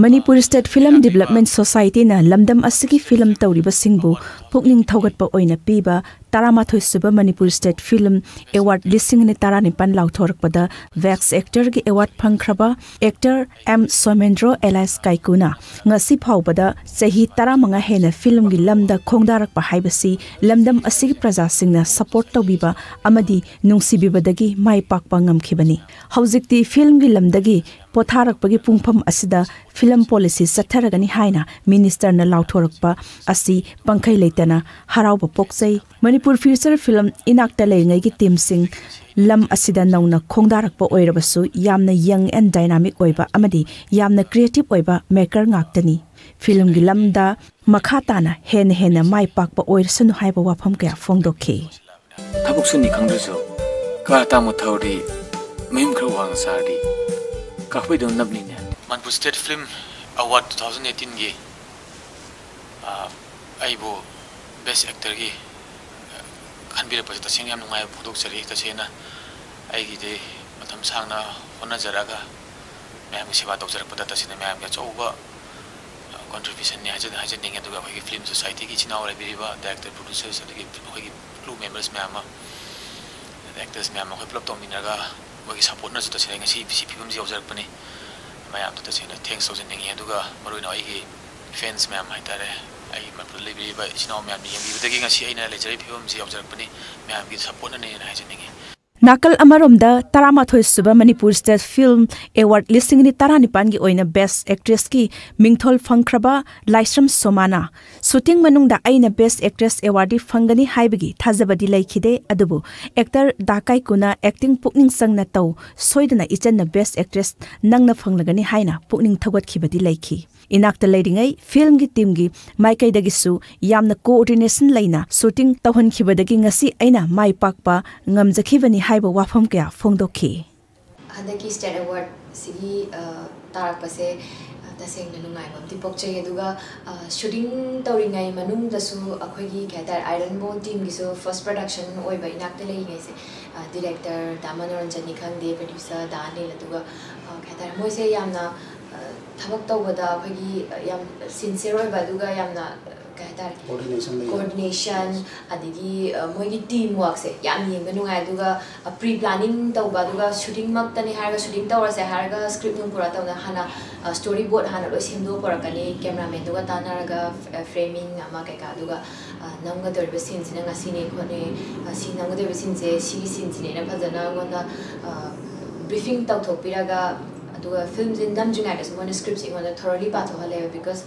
Manipur State Film Development Societyꯅ ꯂꯝꯗꯝ ꯑꯁꯤꯒꯤ ꯐꯤꯂꯝ ꯇꯧꯔꯤꯕꯁꯤꯡꯕꯨ ꯄꯨꯛꯅꯤꯡ ꯊꯧꯒꯠꯄ ꯑꯣꯏꯅ ꯄꯤꯕ ꯇꯔꯥꯃꯥꯊꯣꯏ ꯁꯨꯕ ꯃꯅꯤꯄꯨꯔ State Film Award ꯂꯤꯁꯤꯡ ꯑꯅꯤ ꯇꯔꯥꯅꯤꯄꯥꯟ ꯂꯥꯎꯊꯣꯔꯛꯄꯗ Best Actorꯒꯤ award ꯐꯪꯈ꯭ꯔꯕ actor M Somendro alias ꯀꯥꯏꯀꯨꯅ ꯉꯁꯤ ꯐꯥꯎꯕꯗ ꯆꯍꯤ ꯇꯔꯥꯃꯉꯥ ꯍꯦꯟꯅ ꯐꯤꯂꯝꯒꯤ ꯂꯝꯗ ꯈꯣꯡꯗꯥꯔꯛꯄ ꯍꯥꯏꯕꯁꯤ ꯂꯝꯗꯝ ꯑꯁꯤꯒꯤ ꯄ꯭ꯔꯖꯥꯁꯤꯡꯅ support ꯇꯧꯕꯤꯕ ꯑꯃꯗꯤ ꯅꯨꯡꯁꯤꯕꯤꯕꯗꯒꯤ ꯃꯥꯏ ꯄꯥꯛꯄ ꯉꯝꯈꯤꯕꯅꯤ꯫ ꯍꯧꯖꯤꯛꯇꯤ ꯐꯤꯂꯝꯒꯤ ꯂꯝꯗꯒꯤ ꯄꯣꯊꯥꯔꯛꯄꯒꯤ ꯄꯨꯡꯐꯝ ꯑꯁꯤꯗ ꯐꯤꯂꯝ ꯄꯣꯂꯤꯁꯤ ꯆꯠꯊꯔꯒꯅꯤ ꯍꯥꯏꯅ ꯃꯤꯅꯤꯁꯇꯔꯅ ꯂꯥꯎꯊꯣꯔꯛꯄ ꯑꯁꯤ ꯄꯪꯈꯩ ꯂꯩꯇꯅ ꯍꯔꯥꯎꯕ ꯄꯣꯛꯆꯩ꯫ ꯃꯅꯤꯄꯨꯔ feature film ꯏꯅꯥꯛꯇ ꯂꯩꯔꯤꯉꯩꯒꯤ teamꯁꯤꯡ ꯂꯝ ꯑꯁꯤꯗ ꯅꯧꯅ ꯈꯣꯡꯗꯥꯔꯛꯄ ꯑꯣꯏꯔꯕꯁꯨ ꯌꯥꯝꯅ young and dynamic ꯑꯣꯏꯕ ꯑꯃꯗꯤ ꯌꯥꯝꯅ creative ꯑꯣꯏꯕ maker ꯉꯥꯛꯇꯅꯤ꯫ ꯐꯤꯂꯝꯒꯤ ꯂꯝꯗ ꯃꯈꯥ ꯇꯥꯅ ꯍꯦꯟꯅ ꯍꯦꯟꯅ ꯃꯥꯏ ꯄꯥꯛꯄ ꯑꯣꯏꯔꯁꯅꯨ ꯍꯥꯏꯕ ꯋꯥꯐꯝ ꯀꯌꯥ ꯐꯣꯡꯗꯣꯛꯈꯤ꯫ ꯊꯕꯛ ꯁꯨꯅꯤ ꯈꯪꯗ꯭ꯔꯁꯨ ꯀꯥ ꯇꯥꯃꯨ ꯊꯧꯔꯤ ꯃꯌꯨꯝ ꯈꯔ ꯋꯥꯡꯅ ꯁꯥꯔꯗꯤ ꯀꯥꯐꯩꯗꯧꯅ ꯅꯞꯅꯤꯅꯦ꯫ Manipur State Film Award two thousand eighteenꯒꯤ ꯑꯩꯕꯨ Best Actorꯒꯤ ꯈꯟꯕꯤꯔꯛꯄꯁꯦ ꯇꯁꯦꯡꯅ ꯌꯥꯝ ꯅꯨꯡꯉꯥꯏꯕ ꯐꯣꯡꯗꯣꯛꯆꯔꯤ꯫ ꯇꯁꯦꯡꯅ ꯑꯩꯒꯤꯗꯤ ꯃꯇꯝ ꯁꯥꯡꯅ ꯍꯣꯠꯅꯖꯔꯛꯑꯒ ꯃꯌꯥꯝꯒꯤ ꯁꯦꯕꯥ ꯇꯧꯖꯔꯛꯄꯗ ꯇꯁꯦꯡꯅ ꯃꯌꯥꯝꯒꯤ ꯑꯆꯧꯕ contributionꯅꯤ ꯍꯥꯏꯖ-, ꯍꯥꯏꯖꯅꯤꯡꯉꯤ꯫ ꯑꯗꯨꯒ ꯑꯩꯈꯣꯏꯒꯤ film societyꯒꯤ ꯏꯆꯤꯟ ꯏꯅꯥꯎ ꯂꯩꯕꯤꯔꯤꯕ director, producers, ꯑꯗꯒꯤ ꯑꯩꯈꯣꯏꯒꯤ crew members ꯃꯌꯥꯝ ꯑꯃ, actors ꯃꯌꯥꯝ ꯑꯃ ꯑꯩꯈꯣꯏ ꯄꯨꯂꯞ ꯇꯧꯃꯤꯟꯅꯔꯒ ꯃꯣꯏꯒꯤ supportꯅꯁꯨ ꯇꯁꯦꯡꯅ ꯉꯁꯤ ꯁꯤ ꯐꯤꯕꯝꯁꯤ ꯌꯧꯖꯔꯛꯄꯅꯤ꯫ ꯃꯌꯥꯝꯗ ꯇꯁꯦꯡꯅ thanks ꯇꯧꯖꯅꯤꯡꯉꯤ꯫ ꯑꯗꯨꯒ ꯃꯔꯨꯑꯣꯏꯅ ꯑꯩꯒꯤ fans ꯃꯌꯥꯝ ꯍꯥꯏꯇꯥꯔꯦ, ꯑꯩꯒꯤ ꯃꯅꯤꯄꯨꯔꯗ ꯂꯩꯕꯤꯔꯤꯕ ꯏꯆꯤꯟ ꯏꯅꯥꯎ ꯃꯌꯥꯝꯅ ꯌꯦꯡꯕꯤꯕꯗꯒꯤ ꯉꯁꯤ ꯑꯩꯅ ꯂꯩꯖꯔꯤꯕ ꯐꯤꯕꯝꯁꯤ ꯌꯧꯖꯔꯛꯄꯅꯤ꯫ ꯃꯌꯥꯝꯒꯤ supportꯅꯅꯦꯅ ꯍꯥꯏꯖꯅꯤꯡꯉꯤ꯫ ꯅꯥꯀꯜ ꯑꯃꯔꯣꯝꯗ, ꯇꯔꯥꯃꯥꯊꯣꯏ ꯁꯨꯕ ꯃꯅꯤꯄꯨꯔ State Film Award ꯂꯤꯁꯤꯡ ꯑꯅꯤ ꯇꯔꯥꯅꯤꯄꯥꯟꯒꯤ ꯑꯣꯏꯅ Best Actressꯀꯤ ꯃꯤꯡꯊꯣꯜ ꯐꯪꯈ꯭ꯔꯕ ꯂꯥꯏꯁ꯭ꯔꯝ ꯁꯣꯃꯥꯅ shooting ꯃꯅꯨꯡꯗ ꯑꯩꯅ Best Actress awardꯗꯤ ꯐꯪꯒꯅꯤ ꯍꯥꯏꯕꯒꯤ ꯊꯥꯖꯕꯗꯤ ꯂꯩꯈꯤꯗꯦ, ꯑꯗꯨꯕꯨ actor ꯗꯥ ꯀꯥꯏꯀꯨꯅ acting ꯄꯨꯛꯅꯤꯡ ꯆꯪꯅ ꯇꯧ, ꯁꯣꯏꯗꯅ ꯏꯆꯟꯅ Best Actress ꯅꯪꯅ ꯐꯪꯂꯒꯅꯤ ꯍꯥꯏꯅ ꯄꯨꯛꯅꯤꯡ ꯊꯧꯒꯠꯈꯤꯕꯗꯤ ꯂꯩꯈꯤ꯫ ꯏꯅꯥꯛꯇ ꯂꯩꯔꯤꯉꯩ ꯐꯤꯜꯝꯒꯤ ꯇꯤꯝꯒꯤ ꯃꯥꯏꯀꯩꯗꯒꯤꯁꯨ ꯌꯥꯝꯅ ꯀꯣꯑꯣꯔꯗꯤꯅꯦꯁꯟ ꯂꯩꯅ ꯁꯨꯇꯤꯡ ꯇꯧꯍꯟꯈꯤꯕꯗꯒꯤ ꯉꯁꯤ ꯑꯩꯅ ꯃꯥꯏ ꯄꯥꯛꯄ ꯉꯝꯖꯈꯤꯕꯅꯤ ꯍꯥꯏꯕ ꯋꯥꯐꯝ ꯀꯌꯥ ꯐꯣꯡꯗꯣꯛꯈꯤ꯫ ꯍꯟꯗꯛꯀꯤ ꯁ꯭ꯇꯦꯠ ꯑꯦꯋꯥꯔꯗꯁꯤꯒꯤ ꯇꯥꯔꯛꯄꯁꯦ ꯇꯁꯦꯡꯅ ꯅꯨꯡꯉꯥꯏꯕ ꯑꯃꯗꯤ ꯄꯣꯛꯆꯩ꯫ ꯑꯗꯨꯒ ꯁꯨꯇꯤꯡ ꯇꯧꯔꯤꯉꯩ ꯃꯅꯨꯡꯗꯁꯨ ꯑꯩꯈꯣꯏꯒꯤ ꯀꯩ ꯍꯥꯏꯇꯥꯔꯦ, ꯑꯥꯏꯔꯟ ꯕꯣꯟ ꯇꯤꯝꯒꯤꯁꯨ ꯐꯥꯔꯁ ꯄ꯭ꯔꯗꯛꯁꯟ ꯑꯣꯏꯕ ꯏꯅꯥꯛꯇ ꯂꯩꯔꯤꯉꯩꯁꯦ, ꯗꯤꯔꯦꯛꯇꯔ ꯗꯥ ꯃꯅꯣꯔꯟꯖꯟꯅꯤ ꯈꯪꯗꯦ, ꯄ꯭ꯔꯗ꯭ꯌꯨꯁꯔ ꯗꯥ ꯑꯅꯤꯜ, ꯑꯗꯨꯒ ꯀꯩ ꯍꯥꯏꯇꯥꯔꯦ, ꯃꯣꯏꯁꯦ ꯌꯥꯝꯅ ꯊꯕꯛ ꯇꯧꯕꯗ ꯑꯩꯈꯣꯏꯒꯤ ꯌꯥꯝ ꯁꯤꯟꯁꯤꯌꯔ ꯑꯣꯏꯕ, ꯑꯗꯨꯒ ꯌꯥꯝꯅ ꯀꯩ ꯍꯥꯏꯇꯥꯔꯦ, Coordination ꯂꯩ꯫ Coordination, ꯑꯗꯒꯤ ꯃꯣꯏꯒꯤ ꯇꯤꯝ ꯋꯥꯔꯛꯁꯦ ꯌꯥꯝ ꯌꯦꯡꯕ ꯅꯨꯡꯉꯥꯏ꯫ ꯑꯗꯨꯒ ꯄ꯭ꯔꯤ ꯄ꯭ꯂꯥꯅꯤꯡ ꯇꯧꯕ, ꯑꯗꯨꯒ ꯁꯨꯇꯤꯡꯃꯛꯇꯅꯤ ꯍꯥꯏꯔꯒ, ꯁꯨꯇꯤꯡ ꯇꯧꯔꯁꯦ ꯍꯥꯏꯔꯒ ꯁ꯭ꯀ꯭ꯔꯤꯞ ꯅꯨꯡ ꯄꯨꯔꯛꯇꯧꯅ ꯍꯥꯟꯅ ꯁ꯭ꯇꯣꯔꯤ ꯕꯣꯔꯗ ꯍꯥꯟꯅ ꯂꯣꯏ ꯁꯦꯝꯗꯣꯛꯄ ꯄꯨꯔꯛꯀꯅꯤ, ꯀꯦꯃꯦꯔꯥꯃꯦꯟꯗꯨꯒ ꯇꯥꯟꯅꯔꯒ ꯐ꯭ꯔꯦꯃꯤꯡ ꯑꯃ ꯀꯩꯀꯥ, ꯑꯗꯨꯒ ꯅꯝꯒꯗꯧꯔꯤꯕ ꯁꯤꯟꯁꯤꯅ ꯉꯁꯤꯅꯦ ꯈꯣꯠꯅꯦ, ꯁꯤ ꯅꯝꯒꯗꯧꯔꯤꯕ ꯁꯤꯟꯁꯦ ꯁꯤꯒꯤ ꯁꯤꯟꯁꯤꯅꯦꯅ ꯐꯖꯅ ꯑꯩꯉꯣꯟꯗ ꯕ꯭ꯔꯤꯐꯤꯡ ꯇꯧꯊꯣꯛꯄꯤꯔꯒ, ꯑꯗꯨꯒ ꯐꯤꯂꯝꯁꯦ ꯅꯝꯗ꯭ꯔꯤꯉꯩꯗꯁꯨ ꯃꯣꯏꯅ ꯁ꯭ꯀ꯭ꯔꯤꯞꯁꯦ ꯑꯩꯉꯣꯟꯗ ꯊꯣꯔꯣꯂꯤ ꯄꯥꯊꯣꯛꯍꯜꯂꯦꯕ, ꯕꯤꯀꯣꯁ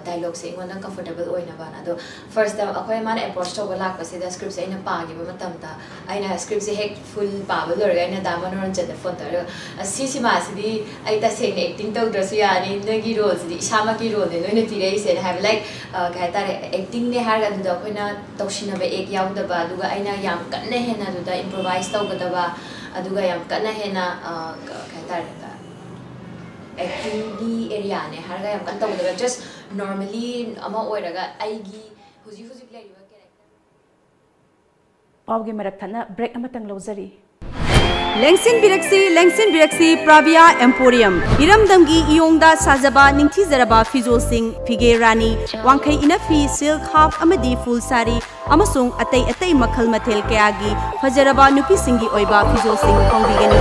ꯗꯥꯏꯂꯣꯛꯁꯦ ꯑꯩꯉꯣꯟꯗ ꯀꯝꯐꯣꯔꯇꯦꯕꯜ ꯑꯣꯏꯅꯕꯅ꯫ ꯑꯗꯣ ꯐꯥꯔꯁꯇ ꯑꯩꯈꯣꯏ ꯃꯥꯅ ꯑꯦꯄ꯭ꯔꯣꯆ ꯇꯧꯕ ꯂꯥꯛꯄꯁꯤꯗ ꯁ꯭ꯀ꯭ꯔꯤꯞꯁꯦ ꯑꯩꯅ ꯄꯥꯈꯤꯕ ꯃꯇꯝꯗ, ꯑꯩꯅ ꯁ꯭ꯀ꯭ꯔꯤꯞꯁꯦ ꯍꯦꯛ ꯐꯨꯜ ꯄꯥꯕ ꯂꯣꯏꯔꯒ ꯑꯩꯅ ꯗꯥ ꯃꯅꯣꯔꯟꯖꯟꯗ ꯐꯣꯟ ꯇꯧꯔꯒ, "ꯑꯁ, ꯁꯤ ꯁꯤꯃꯥꯁꯤꯗꯤ ꯑꯩ ꯇꯁꯦꯡꯅ ꯑꯦꯛꯇꯤꯡ ꯇꯧꯗ꯭ꯔꯁꯨ ꯌꯥꯔꯅꯤ, ꯅꯣꯏꯒꯤ ꯔꯣꯜꯁꯤꯗꯤ ꯏꯁꯥꯃꯛꯀꯤ ꯔꯣꯜꯅꯦ ꯅꯣꯏꯅ ꯄꯤꯔꯛꯏꯁꯦꯅ" ꯍꯥꯏꯕ꯫ ꯂꯥꯏꯛ, ꯀꯩ ꯍꯥꯏꯇꯥꯔꯦ, ꯑꯦꯛꯇꯤꯡꯅꯦ ꯍꯥꯏꯔꯒ ꯑꯗꯨꯗ ꯑꯩꯈꯣꯏꯅ ꯇꯧꯁꯤꯟꯅꯕ ꯑꯦꯛ ꯌꯥꯎꯗꯕ, ꯑꯗꯨꯒ ꯑꯩꯅ ꯌꯥꯝ ꯀꯟꯅ ꯍꯦꯟꯅ ꯑꯗꯨꯗ ꯏꯝꯄ꯭ꯔꯣꯚꯥꯏꯁ ꯇꯧꯒꯗꯕ, ꯑꯗꯨꯒ ꯌꯥꯝ ꯀꯟꯅ ꯍꯦꯟꯅ ꯀꯩ ꯍꯥꯏꯇꯥꯔꯦ, ꯑꯦꯛꯇꯤꯡꯒꯤ ꯑꯦꯔꯤꯌꯥꯅꯦ ꯍꯥꯏꯔꯒ ꯌꯥꯝ ꯀꯟꯅ ꯇꯧꯒꯗꯕ, ꯖꯁ ꯅꯣꯔꯃꯦꯂꯤ ꯑꯃ ꯑꯣꯏꯔꯒ ꯑꯩꯒꯤ ꯍꯧꯖꯤꯛ ꯍꯧꯖꯤꯛ ꯂꯩꯔꯤꯕ ꯀꯦꯔꯦꯛꯇꯔ꯫ ꯄꯥꯎꯒꯤ ꯃꯔꯛ ꯊꯠꯅ ꯕ꯭ꯔꯦꯛ ꯑꯃꯇꯪ ꯂꯧꯖꯔꯤ꯫ ꯂꯦꯡꯁꯤꯟꯕꯤꯔꯛꯁꯤ, ꯂꯦꯡꯁꯤꯟꯕꯤꯔꯛꯁꯤ, ꯄ꯭ꯔꯥꯚꯤꯌꯥ ꯑꯦꯝꯄꯣꯔꯤꯌꯝ꯫ ꯏꯔꯝꯗꯝꯒꯤ ꯏꯌꯣꯡꯗ ꯁꯥꯖꯕ ꯅꯤꯡꯊꯤꯖꯔꯕ ꯐꯤꯖꯣꯜꯁꯤꯡ, ꯐꯤꯒꯦ ꯔꯥꯅꯤ, ꯋꯥꯡꯈꯩ ꯏꯅꯐꯤ, ꯁꯤꯜꯛ, ꯍꯥꯐ ꯑꯃꯗꯤ ꯐꯨꯜ ꯁꯥꯔꯤ ꯑꯃꯁꯨꯡ ꯑꯇꯩ ꯑꯇꯩ ꯃꯈꯜ ꯃꯊꯦꯜ ꯀꯌꯥꯒꯤ ꯐꯖꯔꯕ ꯅꯨꯄꯤꯁꯤꯡꯒꯤ ꯑꯣꯏꯕ ꯐꯤꯖꯣꯜꯁꯤꯡ ꯐꯪꯕꯤꯒꯅꯤ꯫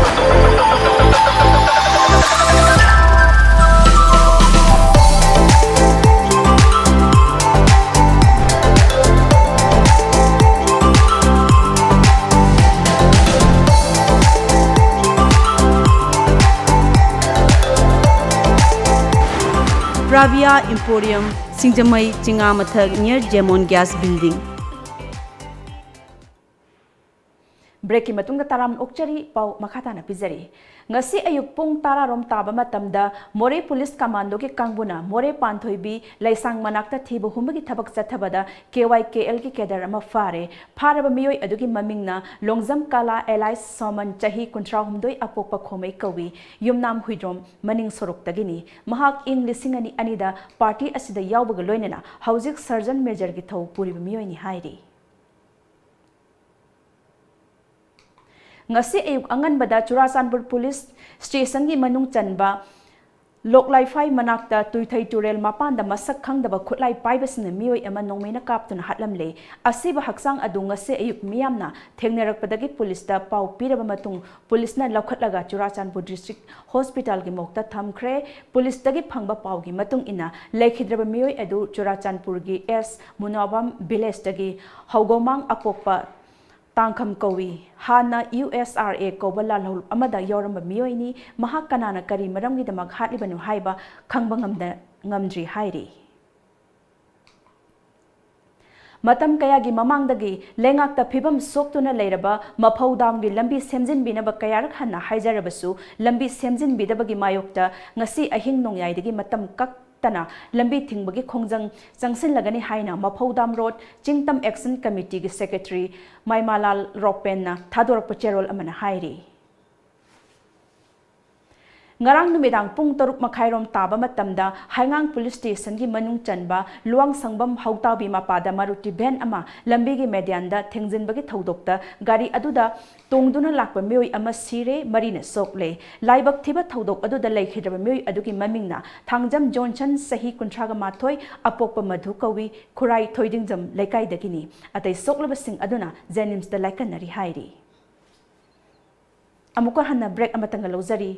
Bravia Emporium, ꯁꯤꯡꯖꯃꯩ, ꯆꯤꯉꯥꯃꯊꯛ, near Jemon Gas Building. ꯕ꯭ꯔꯦꯛꯀꯤ ꯃꯇꯨꯡꯗ ꯇꯔꯥꯝꯅ ꯑꯣꯛꯆꯔꯤ꯫ ꯄꯥꯎ ꯃꯈꯥ ꯇꯥꯅ ꯄꯤꯖꯔꯤ꯫ ꯉꯁꯤ ꯑꯌꯨꯛ ꯄꯨꯡ ꯇꯔꯥ ꯔꯣꯝ ꯇꯥꯕ ꯃꯇꯝꯗ ꯃꯣꯔꯦ ꯄꯨꯂꯤꯁ ꯀꯃꯥꯟꯗꯣꯒꯤ ꯀꯥꯡꯕꯨꯅ ꯃꯣꯔꯦ ꯄꯥꯟꯊꯣꯏꯕꯤ ꯂꯩꯁꯥꯡ ꯃꯅꯥꯛꯇ ꯊꯤꯕ ꯍꯨꯝꯕꯒꯤ ꯊꯕꯛ ꯆꯠꯊꯕꯗ ꯀꯦ ꯋꯥꯏ ꯀꯦ ꯑꯦꯜꯒꯤ ꯀꯦꯗꯔ ꯑꯃ ꯐꯥꯔꯦ꯫ ꯐꯥꯔꯕ ꯃꯤꯑꯣꯏ ꯑꯗꯨꯒꯤ ꯃꯃꯤꯡꯅ ꯂꯣꯡꯖꯝ ꯀꯥꯂꯥ ꯑꯦꯂꯥꯏꯁ ꯁꯣꯃꯟ, ꯆꯍꯤ ꯀꯨꯟꯊ꯭ꯔꯥ ꯍꯨꯝꯗꯣꯏ, ꯑꯄꯣꯛꯄ ꯈꯣꯃꯩ ꯀꯧꯏ꯫ ꯌꯨꯝꯅꯥꯝ ꯍꯨꯏꯗ꯭ꯔꯣꯝ, ꯃꯅꯤꯡ ꯁꯣꯔꯣꯛꯇꯒꯤꯅꯤ꯫ ꯃꯍꯥꯛ ꯏꯪ ꯂꯤꯁꯤꯡ ꯑꯅꯤ ꯑꯅꯤꯗ ꯄꯥꯔꯇꯤ ꯑꯁꯤꯗ ꯌꯥꯎꯕꯒ ꯂꯣꯏꯅꯅ ꯍꯧꯖꯤꯛ ꯁꯔꯖꯟ ꯃꯦꯖꯔꯒꯤ ꯊꯧ ꯄꯨꯔꯤꯕ ꯃꯤꯑꯣꯏꯅꯤ ꯍꯥꯏꯔꯤ꯫ ꯉꯁꯤ ꯑꯌꯨꯛ ꯑꯉꯟꯕꯗ ꯆꯨꯔꯥꯆꯥꯟꯄꯨꯔ ꯄꯨꯂꯤꯁ ꯁ꯭ꯇꯦꯁꯟꯒꯤ ꯃꯅꯨꯡ ꯆꯟꯕ ꯂꯣꯛꯂꯥꯏꯐꯥꯏ ꯃꯅꯥꯛꯇ ꯇꯨꯏꯊꯩ ꯇꯨꯔꯦꯜ ꯃꯄꯥꯟꯗ ꯃꯁꯛ ꯈꯪꯗꯕ ꯈꯨꯠꯂꯥꯏ ꯄꯥꯏꯕꯁꯤꯡꯅ ꯃꯤꯑꯣꯏ ꯑꯃ ꯅꯣꯡꯃꯩꯅ ꯀꯥꯞꯇꯨꯅ ꯍꯥꯠꯂꯝꯂꯦ꯫ ꯑꯁꯤꯕ ꯍꯛꯆꯥꯡ ꯑꯗꯨ ꯉꯁꯤ ꯑꯌꯨꯛ ꯃꯤꯌꯥꯝꯅ ꯊꯦꯡꯅꯔꯛꯄꯗꯒꯤ ꯄꯨꯂꯤꯁꯇ ꯄꯥꯎ ꯄꯤꯔꯕ ꯃꯇꯨꯡ ꯄꯨꯂꯤꯁꯅ ꯂꯧꯈꯠꯂꯒ ꯆꯨꯔꯥꯆꯥꯟꯄꯨꯔ ꯗꯤꯁꯇ꯭ꯔꯤꯛ ꯍꯣꯁꯄꯤꯇꯥꯜꯒꯤ ꯃꯣꯛꯇ ꯊꯝꯈ꯭ꯔꯦ꯫ ꯄꯨꯂꯤꯁꯇꯒꯤ ꯐꯪꯕ ꯄꯥꯎꯒꯤ ꯃꯇꯨꯡ ꯏꯟꯅ ꯂꯩꯈꯤꯗ꯭ꯔꯕ ꯃꯤꯑꯣꯏ ꯑꯗꯨ ꯆꯨꯔꯥꯆꯥꯟꯄꯨꯔꯒꯤ ꯑꯦꯁ ꯃꯨꯅꯥꯕꯥꯝ ꯚꯤꯂꯦꯖꯇꯒꯤ ꯍꯧꯒꯧꯃꯥꯡ ꯑꯄꯣꯛꯄ ꯇꯥꯡꯈꯝ ꯀꯧꯏ꯫ ꯍꯥꯟꯅ ꯌꯨ ꯑꯦꯁ ꯑꯥꯔ ꯑꯦ ꯀꯧꯕ ꯂꯥꯜꯍꯧꯂꯨꯞ ꯑꯃꯗ ꯌꯥꯎꯔꯝꯕ ꯃꯤꯑꯣꯏꯅꯤ꯫ ꯃꯍꯥꯛ ꯀꯅꯥꯅ ꯀꯔꯤ ꯃꯔꯝꯒꯤꯗꯃꯛ ꯍꯥꯠꯂꯤꯕꯅꯣ ꯍꯥꯏꯕ ꯈꯪꯕ ꯉꯝꯗ-, ꯉꯝꯗ꯭ꯔꯤ ꯍꯥꯏꯔꯤ꯫ ꯃꯇꯝ ꯀꯌꯥꯒꯤ ꯃꯃꯥꯡꯗꯒꯤ ꯂꯩꯉꯥꯛꯇ ꯐꯤꯕꯝ ꯁꯣꯛꯇꯨꯅ ꯂꯩꯔꯕ ꯃꯐꯧ ꯗꯥꯝꯒꯤ ꯂꯝꯕꯤ ꯁꯦꯝꯖꯤꯟꯕꯤꯅꯕ ꯀꯌꯥꯔꯛ ꯍꯟꯅ ꯍꯥꯏꯖꯔꯕꯁꯨ ꯂꯝꯕꯤ ꯁꯦꯝꯖꯤꯟꯕꯤꯗꯕꯒꯤ ꯃꯥꯌꯣꯛꯇ ꯉꯁꯤ ꯑꯍꯤꯡ ꯅꯣꯡꯌꯥꯏꯗꯒꯤ ꯃꯇꯝ ꯀꯛꯇꯅ ꯂꯝꯕꯤ ꯊꯤꯡꯕꯒꯤ ꯈꯣꯡꯖꯪ ꯆꯪꯁꯤꯜꯂꯒꯅꯤ ꯍꯥꯏꯅ ꯃꯐꯧ ꯗꯥꯝ ꯔꯣꯗ ꯆꯤꯡꯇꯝ ꯑꯦꯛꯁꯟ ꯀꯃꯤꯇꯤꯒꯤ ꯁꯦꯀ꯭ꯔꯦꯇꯔꯤ ꯃꯥꯏꯃꯥꯂꯥꯜ ꯔꯣꯄꯦꯟꯅ ꯊꯥꯗꯣꯔꯛꯄ ꯆꯦꯔꯣꯜ ꯑꯃꯅ ꯍꯥꯏꯔꯤ꯫ ꯉꯔꯥꯡ ꯅꯨꯃꯤꯗꯥꯡ ꯄꯨꯡ ꯇꯔꯨꯛ ꯃꯈꯥꯏꯔꯣꯝ ꯇꯥꯕ ꯃꯇꯝꯗ ꯍꯩꯉꯥꯡ ꯄꯨꯂꯤꯁ ꯁ꯭ꯇꯦꯁꯟꯒꯤ ꯃꯅꯨꯡ ꯆꯟꯕ ꯂꯨꯋꯥꯡꯁꯪꯕꯝ ꯍꯧꯇꯥꯕꯤ ꯃꯄꯥꯗ ꯃꯥꯔꯨꯇꯤ ꯚꯦꯟ ꯑꯃ ꯂꯝꯕꯤꯒꯤ ꯃꯦꯗꯤꯌꯥꯟꯗ ꯊꯦꯡꯖꯤꯟꯕꯒꯤ ꯊꯧꯗꯣꯛꯇ ꯒꯥꯔꯤ ꯑꯗꯨꯗ ꯇꯣꯡꯗꯨꯅ ꯂꯥꯛꯄ ꯃꯤꯑꯣꯏ ꯑꯃ ꯁꯤꯔꯦ, ꯃꯔꯤꯅ ꯁꯣꯛꯂꯦ꯫ ꯂꯥꯏꯕꯛ ꯊꯤꯕ ꯊꯧꯗꯣꯛ ꯑꯗꯨꯗ ꯂꯩꯈꯤꯗ꯭ꯔꯕ ꯃꯤꯑꯣꯏ ꯑꯗꯨꯒꯤ ꯃꯃꯤꯡꯅ ꯊꯥꯡꯖꯝ ꯖꯣꯟꯁꯟ, ꯆꯍꯤ ꯀꯨꯟꯊ꯭ꯔꯥꯒ ꯃꯥꯊꯣꯏ, ꯑꯄꯣꯛꯄ ꯃꯙꯨ ꯀꯧꯏ, ꯈꯨꯔꯥꯏ ꯊꯣꯏꯗꯤꯡꯖꯝ ꯂꯩꯀꯥꯏꯗꯒꯤꯅꯤ꯫ ꯑꯇꯩ ꯁꯣꯛꯂꯕꯁꯤꯡ ꯑꯗꯨꯅ ꯖꯦꯅꯤꯝꯁꯇ ꯂꯥꯏꯀꯠꯅꯔꯤ ꯍꯥꯏꯔꯤ꯫ ꯑꯃꯨꯛꯀ ꯍꯟꯅ break ꯑꯃꯇꯪꯒ ꯂꯧꯖꯔꯤ꯫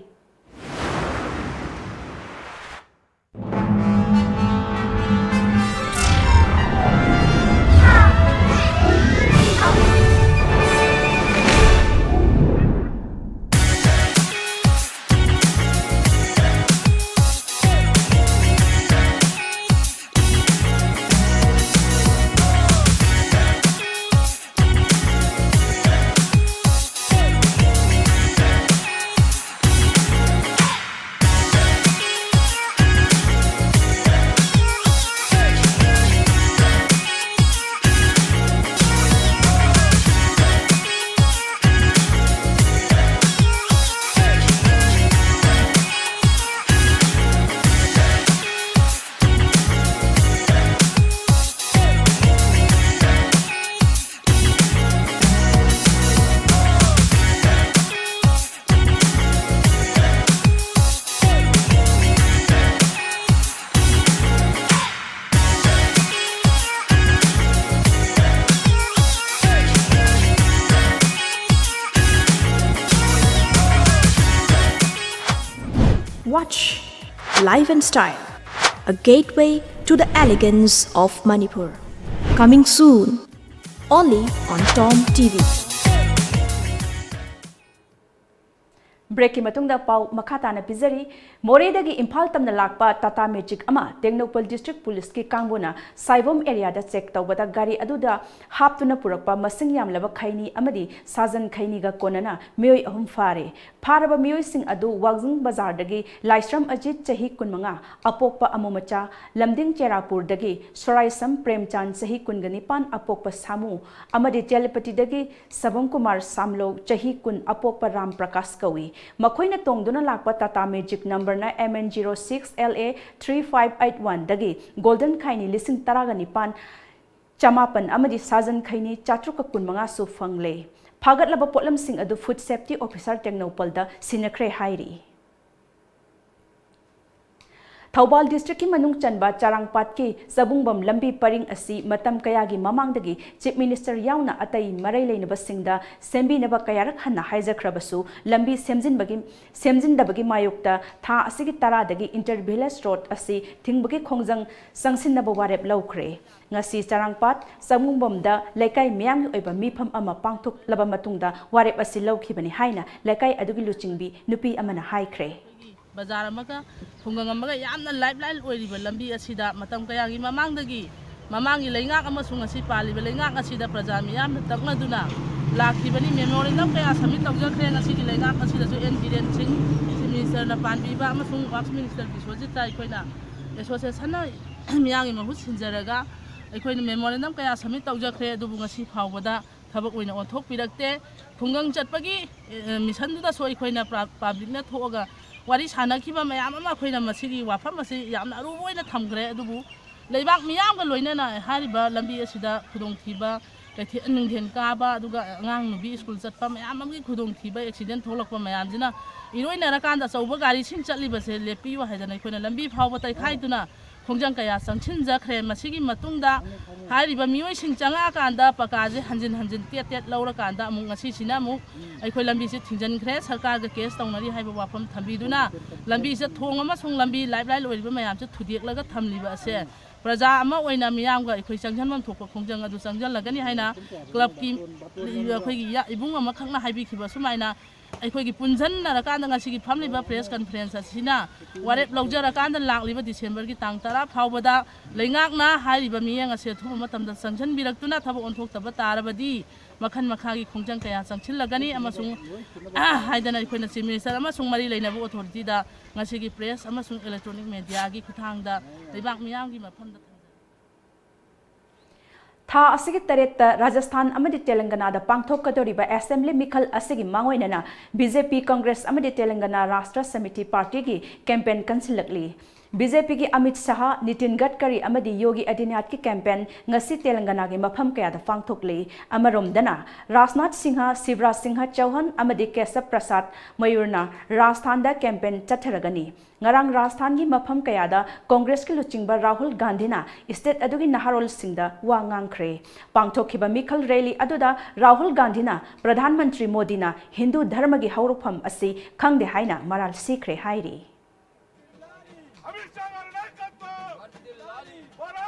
Life and style, a gateway to the elegance of Manipur. Coming soon, only on Tom T V. Breakꯀꯤ ꯃꯇꯨꯡꯗ ꯄꯥꯎ ꯃꯈꯥ ꯇꯥꯅ ꯄꯤꯖꯔꯤ꯫ ꯃꯣꯔꯦꯗꯒꯤ ꯏꯝꯐꯥꯜ ꯇꯝꯅ ꯂꯥꯛꯄ ꯇꯥꯇꯥ ꯃꯦꯖꯤꯛ ꯑꯃ ꯇꯦꯡꯅꯧꯄꯜ ꯗꯤꯁꯇ꯭ꯔꯤꯛ ꯄꯨꯂꯤꯁꯀꯤ ꯀꯥꯡꯕꯨꯅ ꯁꯥꯏꯕꯣꯝ ꯑꯦꯔꯤꯌꯥꯗ ꯆꯦꯛ ꯇꯧꯕꯗ ꯒꯥꯔꯤ ꯑꯗꯨꯗ ꯍꯥꯞꯇꯨꯅ ꯄꯨꯔꯛꯄ ꯃꯁꯤꯡ ꯌꯥꯝꯂꯕ ꯈꯩꯅꯤ ꯑꯃꯗꯤ ꯁꯥꯖꯟ ꯈꯩꯅꯤꯒ ꯀꯣꯟꯅꯅ ꯃꯤꯑꯣꯏ ꯑꯍꯨꯝ ꯐꯥꯔꯦ꯫ ꯐꯥꯔꯕ ꯃꯤꯑꯣꯏꯁꯤꯡ ꯑꯗꯨ ꯋꯥꯡꯖꯤꯡ ꯕꯖꯥꯔꯗꯒꯤ ꯂꯥꯏꯁ꯭ꯔꯝ ꯑꯖꯤꯠ, ꯆꯍꯤ ꯀꯨꯟꯃꯉꯥ, ꯑꯄꯣꯛꯄ ꯑꯃꯨ ꯃꯆꯥ, ꯂꯝꯗꯤꯡ ꯆꯦꯔꯥꯄꯨꯔꯗꯒꯤ ꯁꯣꯔꯥꯏꯁꯝ ꯄ꯭ꯔꯦꯝꯆꯥꯟ, ꯆꯍꯤ ꯀꯨꯟꯒ ꯅꯤꯄꯥꯟ, ꯑꯄꯣꯛꯄ ꯁꯥꯃꯨ, ꯑꯃꯗꯤ ꯇꯦꯂꯄꯇꯤꯗꯒꯤ ꯁꯕꯝ ꯀꯨꯃꯥꯔ ꯁꯥꯝꯂꯧ, ꯆꯍꯤ ꯀꯨꯟ, ꯑꯄꯣꯛꯄ ꯔꯥꯝ ꯄ꯭ꯔꯀꯥꯁ ꯀꯧꯏ꯫ ꯃꯈꯣꯏꯅ ꯇꯣꯡꯗꯨꯅ ꯂꯥꯛꯄ ꯇꯥꯇꯥ ꯃꯦꯖꯤꯛ ꯅꯝꯕꯔꯅ M N zero six L A three five eight one ꯗꯒꯤ ꯒꯣꯜꯗꯟ ꯈꯥꯏꯅꯤ ꯂꯤꯁꯤꯡ ꯇꯔꯥꯒ ꯅꯤꯄꯥꯟ ꯆꯃꯥꯄꯟ ꯑꯃꯗꯤ ꯁꯥꯖꯟ ꯈꯩꯅꯤ ꯆꯥꯇ꯭ꯔꯨꯛꯀ ꯀꯨꯟꯃꯉꯥꯁꯨ ꯐꯪꯂꯦ꯫ ꯐꯥꯒꯠꯂꯕ ꯄꯣꯠꯂꯝꯁꯤꯡ ꯑꯗꯨ ꯐꯨꯗ ꯁꯦꯐꯇꯤ ꯑꯣꯐꯤꯁꯥꯔ ꯇꯦꯡꯅꯧꯄꯜꯗ ꯁꯤꯟꯅꯈ꯭ꯔꯦ ꯍꯥꯏꯔꯤ꯫ ꯊꯧꯕꯥꯜ ꯗꯤꯁꯇ꯭ꯔꯤꯛꯀꯤ ꯃꯅꯨꯡ ꯆꯟꯕ ꯆꯔꯥꯡꯄꯥꯠꯀꯤ ꯆꯕꯨꯡꯕꯝ ꯂꯝꯕꯤ ꯄꯔꯤꯡ ꯑꯁꯤ ꯃꯇꯝ ꯀꯌꯥꯒꯤ ꯃꯃꯥꯡꯗꯒꯤ ꯆꯤꯐ ꯃꯤꯅꯤꯁꯇꯔ ꯌꯥꯎꯅ ꯑꯇꯩ ꯃꯔꯩ ꯂꯩꯅꯕꯁꯤꯡꯗ ꯁꯦꯝꯕꯤꯅꯕ ꯀꯌꯥꯔꯛ ꯍꯟꯅ ꯍꯥꯏꯖꯈ꯭ꯔꯕꯁꯨ ꯂꯝꯕꯤ ꯁꯦꯝꯖꯤꯟꯕꯒꯤ, ꯁꯦꯝꯖꯤꯟꯗꯕꯒꯤ ꯃꯥꯌꯣꯛꯇ ꯊꯥ ꯑꯁꯤꯒꯤ ꯇꯔꯥꯗꯒꯤ ꯏꯟꯇꯔ ꯚꯤꯂꯦꯖ ꯔꯣꯗ ꯑꯁꯤ ꯊꯤꯡꯕꯒꯤ ꯈꯣꯡꯖꯪ ꯆꯪꯁꯤꯟꯅꯕ ꯋꯥꯔꯦꯞ ꯂꯧꯈ꯭ꯔꯦ꯫ ꯉꯁꯤ ꯆꯔꯥꯡꯄꯥꯠ ꯆꯕꯨꯡꯕꯝꯗ ꯂꯩꯀꯥꯏ ꯃꯤꯌꯥꯝꯒꯤ ꯑꯣꯏꯕ ꯃꯤꯐꯝ ꯑꯃ ꯄꯥꯡꯊꯣꯛꯂꯕ ꯃꯇꯨꯡꯗ ꯋꯥꯔꯦꯞ ꯑꯁꯤ ꯂꯧꯈꯤꯕꯅꯤ ꯍꯥꯏꯅ ꯂꯩꯀꯥꯏ ꯑꯗꯨꯒꯤ ꯂꯨꯆꯤꯡꯕꯤ ꯅꯨꯄꯤ ꯑꯃꯅ ꯍꯥꯏꯈ꯭ꯔꯦ꯫ ꯕꯖꯥꯔ ꯑꯃꯒ ꯈꯨꯡꯒꯪ ꯑꯃꯒ ꯌꯥꯝꯅ ꯂꯥꯏꯞ ꯂꯥꯏꯟ ꯑꯣꯏꯔꯤꯕ ꯂꯝꯕꯤ ꯑꯁꯤꯗ ꯃꯇꯝ ꯀꯌꯥꯒꯤ ꯃꯃꯥꯡꯗꯒꯤ ꯃꯃꯥꯡꯒꯤ ꯂꯩꯉꯥꯛ ꯑꯃꯁꯨꯡ ꯉꯁꯤ ꯄꯥꯜꯂꯤꯕ ꯂꯩꯉꯥꯛ ꯑꯁꯤꯗ ꯄ꯭ꯔꯖꯥ ꯃꯤꯌꯥꯝꯅ ꯇꯛꯅꯗꯨꯅ ꯂꯥꯛꯈꯤꯕꯅꯤ꯫ ꯃꯦꯃꯣꯔꯦꯟꯗꯝ ꯀꯌꯥ ꯁꯕꯃꯤꯠ ꯇꯧꯖꯈ꯭ꯔꯦ꯫ ꯉꯁꯤꯒꯤ ꯂꯩꯉꯥꯛ ꯑꯁꯤꯗꯁꯨ ꯑꯦꯟ ꯕꯤꯔꯦꯟ ꯁꯤꯡ ꯆꯤꯐ ꯃꯤꯅꯤꯁꯇꯔꯅ ꯄꯥꯟꯕꯤꯕ ꯑꯃꯁꯨꯡ ꯋꯥꯔꯛꯁ ꯃꯤꯅꯤꯁꯇꯔ ꯕꯤꯁ꯭ꯋꯖꯤꯠꯇ ꯑꯩꯈꯣꯏꯅ ꯑꯦꯁꯣꯁꯤꯌꯦꯁꯟꯅ ꯃꯤꯌꯥꯝꯒꯤ ꯃꯍꯨꯠ ꯁꯤꯟꯖꯔꯒ ꯑꯩꯈꯣꯏꯅ ꯃꯦꯃꯣꯔꯦꯟꯗꯝ ꯀꯌꯥ ꯁꯕꯃꯤꯠ ꯇꯧꯖꯈ꯭ꯔꯦ, ꯑꯗꯨꯕꯨ ꯉꯁꯤ ꯐꯥꯎꯕꯗ ꯊꯕꯛ ꯑꯣꯏꯅ ꯑꯣꯟꯊꯣꯛꯄꯤꯔꯛꯇꯦ꯫ ꯈꯨꯡꯒꯪ ꯆꯠꯄꯒꯤ, ꯑꯦ, ꯃꯤꯁꯟꯗꯨꯗꯁꯨ ꯑꯩꯈꯣꯏꯅ ꯄ꯭ꯔꯥ-, ꯄꯥꯕ꯭ꯂꯤꯛꯅ ꯊꯣꯛꯑꯒ ꯋꯥꯔꯤ ꯁꯥꯟꯅꯈꯤꯕ ꯃꯌꯥꯝ ꯑꯃ ꯑꯩꯈꯣꯏꯅ ꯃꯁꯤꯒꯤ ꯋꯥꯐꯝ ꯑꯁꯤ ꯌꯥꯝꯅ ꯑꯔꯨꯕ ꯑꯣꯏꯅ ꯊꯝꯈ꯭ꯔꯦ꯫ ꯑꯗꯨꯕꯨ ꯂꯩꯕꯥꯛ ꯃꯤꯌꯥꯝꯒ ꯂꯣꯏꯅꯅ ꯍꯥꯏꯔꯤꯕ ꯂꯝꯕꯤ ꯑꯁꯤꯗ ꯈꯨꯗꯣꯡꯊꯤꯕ, ꯀꯩꯊꯦꯜ ꯅꯨꯡꯊꯤꯜ ꯀꯥꯕ, ꯑꯗꯨꯒ ꯑꯉꯥꯡ ꯅꯨꯄꯤ ꯁ꯭ꯀꯨꯜ ꯆꯠꯄ ꯃꯌꯥꯝ ꯑꯃꯒꯤ ꯈꯨꯗꯣꯡꯊꯤꯕ, ꯑꯦꯛꯁꯤꯗꯦꯟ ꯊꯣꯛꯂꯛꯄ ꯃꯌꯥꯝꯁꯤꯅ ꯏꯔꯣꯏꯅꯔꯀꯥꯟꯗ ꯑꯆꯧꯕ ꯒꯥꯔꯤꯁꯤꯡ ꯆꯠꯂꯤꯕꯁꯦ ꯂꯦꯞꯄꯤꯌꯨ ꯍꯥꯏꯗꯅ ꯑꯩꯈꯣꯏꯅ ꯂꯝꯕꯤ ꯐꯥꯎꯕ ꯇꯩꯈꯥꯏꯗꯨꯅ ꯈꯣꯡꯖꯪ ꯀꯌꯥ ꯆꯪꯁꯤꯟꯖꯈ꯭ꯔꯦ꯫ ꯃꯁꯤꯒꯤ ꯃꯇꯨꯡꯗ ꯍꯥꯏꯔꯤꯕ ꯃꯤꯑꯣꯏꯁꯤꯡ ꯆꯪꯉꯛꯑꯀꯥꯟꯗ ꯄꯀꯥꯁꯦ ꯍꯟꯖꯤꯟ ꯍꯟꯖꯤꯟ ꯇꯦꯠ ꯇꯦꯠ ꯂꯧꯔꯀꯥꯟꯗ ꯑꯃꯨꯛ ꯉꯁꯤꯁꯤꯅ ꯑꯃꯨꯛ ꯑꯩꯈꯣꯏ ꯂꯝꯕꯤꯁꯦ ꯊꯤꯡꯖꯤꯟꯈ꯭ꯔꯦ꯫ ꯁꯔꯀꯥꯔꯒ ꯀꯦꯁ ꯇꯧꯅꯔꯤ ꯍꯥꯏꯕ ꯋꯥꯐꯝ ꯊꯝꯕꯤꯗꯨꯅ ꯂꯝꯕꯤꯁꯦ, ꯊꯣꯡ ꯑꯃꯁꯨꯡ ꯂꯝꯕꯤ ꯂꯥꯏꯞ ꯂꯥꯏꯟ ꯑꯣꯏꯔꯤꯕ ꯃꯌꯥꯝꯁꯦ ꯊꯨꯗꯦꯛꯂꯒ ꯊꯝꯂꯤꯕ ꯑꯁꯦ ꯄ꯭ꯔꯖꯥ ꯑꯃ ꯑꯣꯏꯅ ꯃꯤꯌꯥꯝꯒ ꯑꯩꯈꯣꯏ ꯆꯪꯁꯤꯟꯐꯝ ꯊꯣꯛꯄ ꯈꯣꯡꯖꯪ ꯑꯗꯨ ꯆꯪꯁꯤꯜꯂꯒꯅꯤ ꯍꯥꯏꯅ ꯀ꯭ꯂꯕꯀꯤ ꯑꯩꯈꯣꯏꯒꯤ ꯏꯕꯨꯡ ꯑꯃꯈꯛꯅ ꯍꯥꯏꯕꯤꯈꯤꯕ ꯁꯨꯃꯥꯏꯅ ꯑꯩꯈꯣꯏꯒꯤ ꯄꯨꯟꯁꯤꯟꯅꯔꯀꯥꯟꯗ ꯉꯁꯤꯒꯤ ꯐꯝꯂꯤꯕ ꯄ꯭ꯔꯦꯁ ꯀꯟꯐꯔꯦꯟꯁ ꯑꯁꯤꯅ ꯋꯥꯔꯦꯞ ꯂꯧꯖꯔꯀꯥꯟꯗ ꯂꯥꯛꯂꯤꯕ ꯗꯤꯁꯦꯝꯕꯔꯒꯤ ꯇꯥꯡ ꯇꯔꯥ ꯐꯥꯎꯕꯗ ꯂꯩꯉꯥꯛꯅ ꯍꯥꯏꯔꯤꯕ ꯃꯤꯠꯌꯦꯡ ꯑꯁꯤ ꯑꯊꯨꯕ ꯃꯇꯝꯗ ꯆꯪꯁꯤꯟꯕꯤꯔꯛꯇꯨꯅ ꯊꯕꯛ ꯑꯣꯟꯊꯣꯛꯇꯕ ꯇꯥꯔꯕꯗꯤ ꯃꯈꯜ ꯃꯈꯥꯒꯤ ꯈꯣꯡꯖꯪ ꯀꯌꯥ ꯆꯪꯁꯤꯜꯂꯒꯅꯤ ꯑꯃꯁꯨꯡ ꯍꯥꯏꯗꯅ ꯑꯩꯈꯣꯏꯅ ꯆꯤꯐ ꯃꯤꯅꯤꯁꯇꯔ ꯑꯃꯁꯨꯡ ꯃꯔꯤ ꯂꯩꯅꯕ ꯑꯣꯊꯣꯔꯤꯇꯤꯗ ꯉꯁꯤꯒꯤ ꯄ꯭ꯔꯦꯁ ꯑꯃꯁꯨꯡ ꯏꯂꯦꯛꯇ꯭ꯔꯣꯅꯤꯛ ꯃꯦꯗꯤꯌꯥꯒꯤ ꯈꯨꯠꯊꯥꯡꯗ ꯂꯩꯕꯥꯛ ꯃꯤꯌꯥꯝꯒꯤ ꯃꯐꯝꯗ ꯊꯝꯖꯔꯤ꯫ ꯊꯥ ꯑꯁꯤꯒꯤ ꯇꯔꯦꯠꯇ ꯔꯥꯖꯁꯊꯥꯟ ꯑꯃꯗꯤ ꯇꯦꯂꯪꯒꯅꯥꯗ ꯄꯥꯡꯊꯣꯛꯀꯗꯧꯔꯤꯕ ꯑꯦꯁꯦꯝꯕ꯭ꯂꯤ ꯃꯤꯈꯜ ꯑꯁꯤꯒꯤ ꯃꯥꯡꯑꯣꯏꯅꯅ ꯕꯤ ꯖꯦ ꯄꯤ, ꯀꯪꯒ꯭ꯔꯦꯁ ꯑꯃꯗꯤ ꯇꯦꯂꯪꯒꯅꯥ ꯔꯥꯁꯇ꯭ꯔ ꯁꯃꯤꯇꯤ ꯄꯥꯔꯇꯤꯒꯤ ꯀꯦꯝꯄꯦꯟ ꯀꯟꯁꯤꯜꯂꯛꯂꯤ꯫ ꯕꯤ ꯖꯦ ꯄꯤꯒꯤ ꯑꯃꯤꯠ ꯁꯍꯥ, ꯅꯤꯇꯤꯟ ꯒꯗꯀꯔꯤ ꯑꯃꯗꯤ ꯌꯣꯒꯤ ꯑꯗꯤꯅ꯭ꯌꯥꯠꯀꯤ ꯀꯦꯝꯄꯦꯟ ꯉꯁꯤ ꯇꯦꯂꯪꯒꯅꯥꯒꯤ ꯃꯐꯝ ꯀꯌꯥꯗ ꯄꯥꯡꯊꯣꯛꯂꯤ꯫ ꯑꯃꯔꯣꯝꯗꯅ ꯔꯥꯖꯅꯥꯊ ꯁꯤꯡꯍ, ꯁꯤꯕꯔꯥꯖ ꯁꯤꯡꯍ ꯆꯧꯍꯟ ꯑꯃꯗꯤ ꯀꯦꯁꯕ ꯄ꯭ꯔꯁꯥꯗ ꯃꯌꯨꯔꯅ ꯔꯥꯖꯁꯊꯥꯟꯗ ꯀꯦꯝꯄꯦꯟ ꯆꯠꯊꯔꯒꯅꯤ꯫ ꯉꯔꯥꯡ ꯔꯥꯖꯁꯊꯥꯟꯒꯤ ꯃꯐꯝ ꯀꯌꯥꯗ ꯀꯪꯒ꯭ꯔꯦꯁꯀꯤ ꯂꯨꯆꯤꯡꯕ ꯔꯥꯍꯨꯜ ꯒꯥꯟꯙꯤꯅ ꯁ꯭ꯇꯦꯠ ꯑꯗꯨꯒꯤ ꯅꯍꯥꯔꯣꯜꯁꯤꯡꯗ ꯋꯥ ꯉꯥꯡꯈ꯭ꯔꯦ꯫ ꯄꯥꯡꯊꯣꯛꯈꯤꯕ ꯃꯤꯈꯜ ꯔꯦꯂꯤ ꯑꯗꯨꯗ ꯔꯥꯍꯨꯜ ꯒꯥꯟꯙꯤꯅ ꯄ꯭ꯔꯙꯥꯟ ꯃꯟꯇ꯭ꯔꯤ ꯃꯣꯗꯤꯅ ꯍꯤꯟꯗꯨ ꯙꯔꯃꯒꯤ ꯍꯧꯔꯛꯐꯝ ꯑꯁꯤ ꯈꯪꯗꯦ ꯍꯥꯏꯅ ꯃꯔꯥꯜ ꯁꯤꯈ꯭ꯔꯦ ꯍꯥꯏꯔꯤ꯫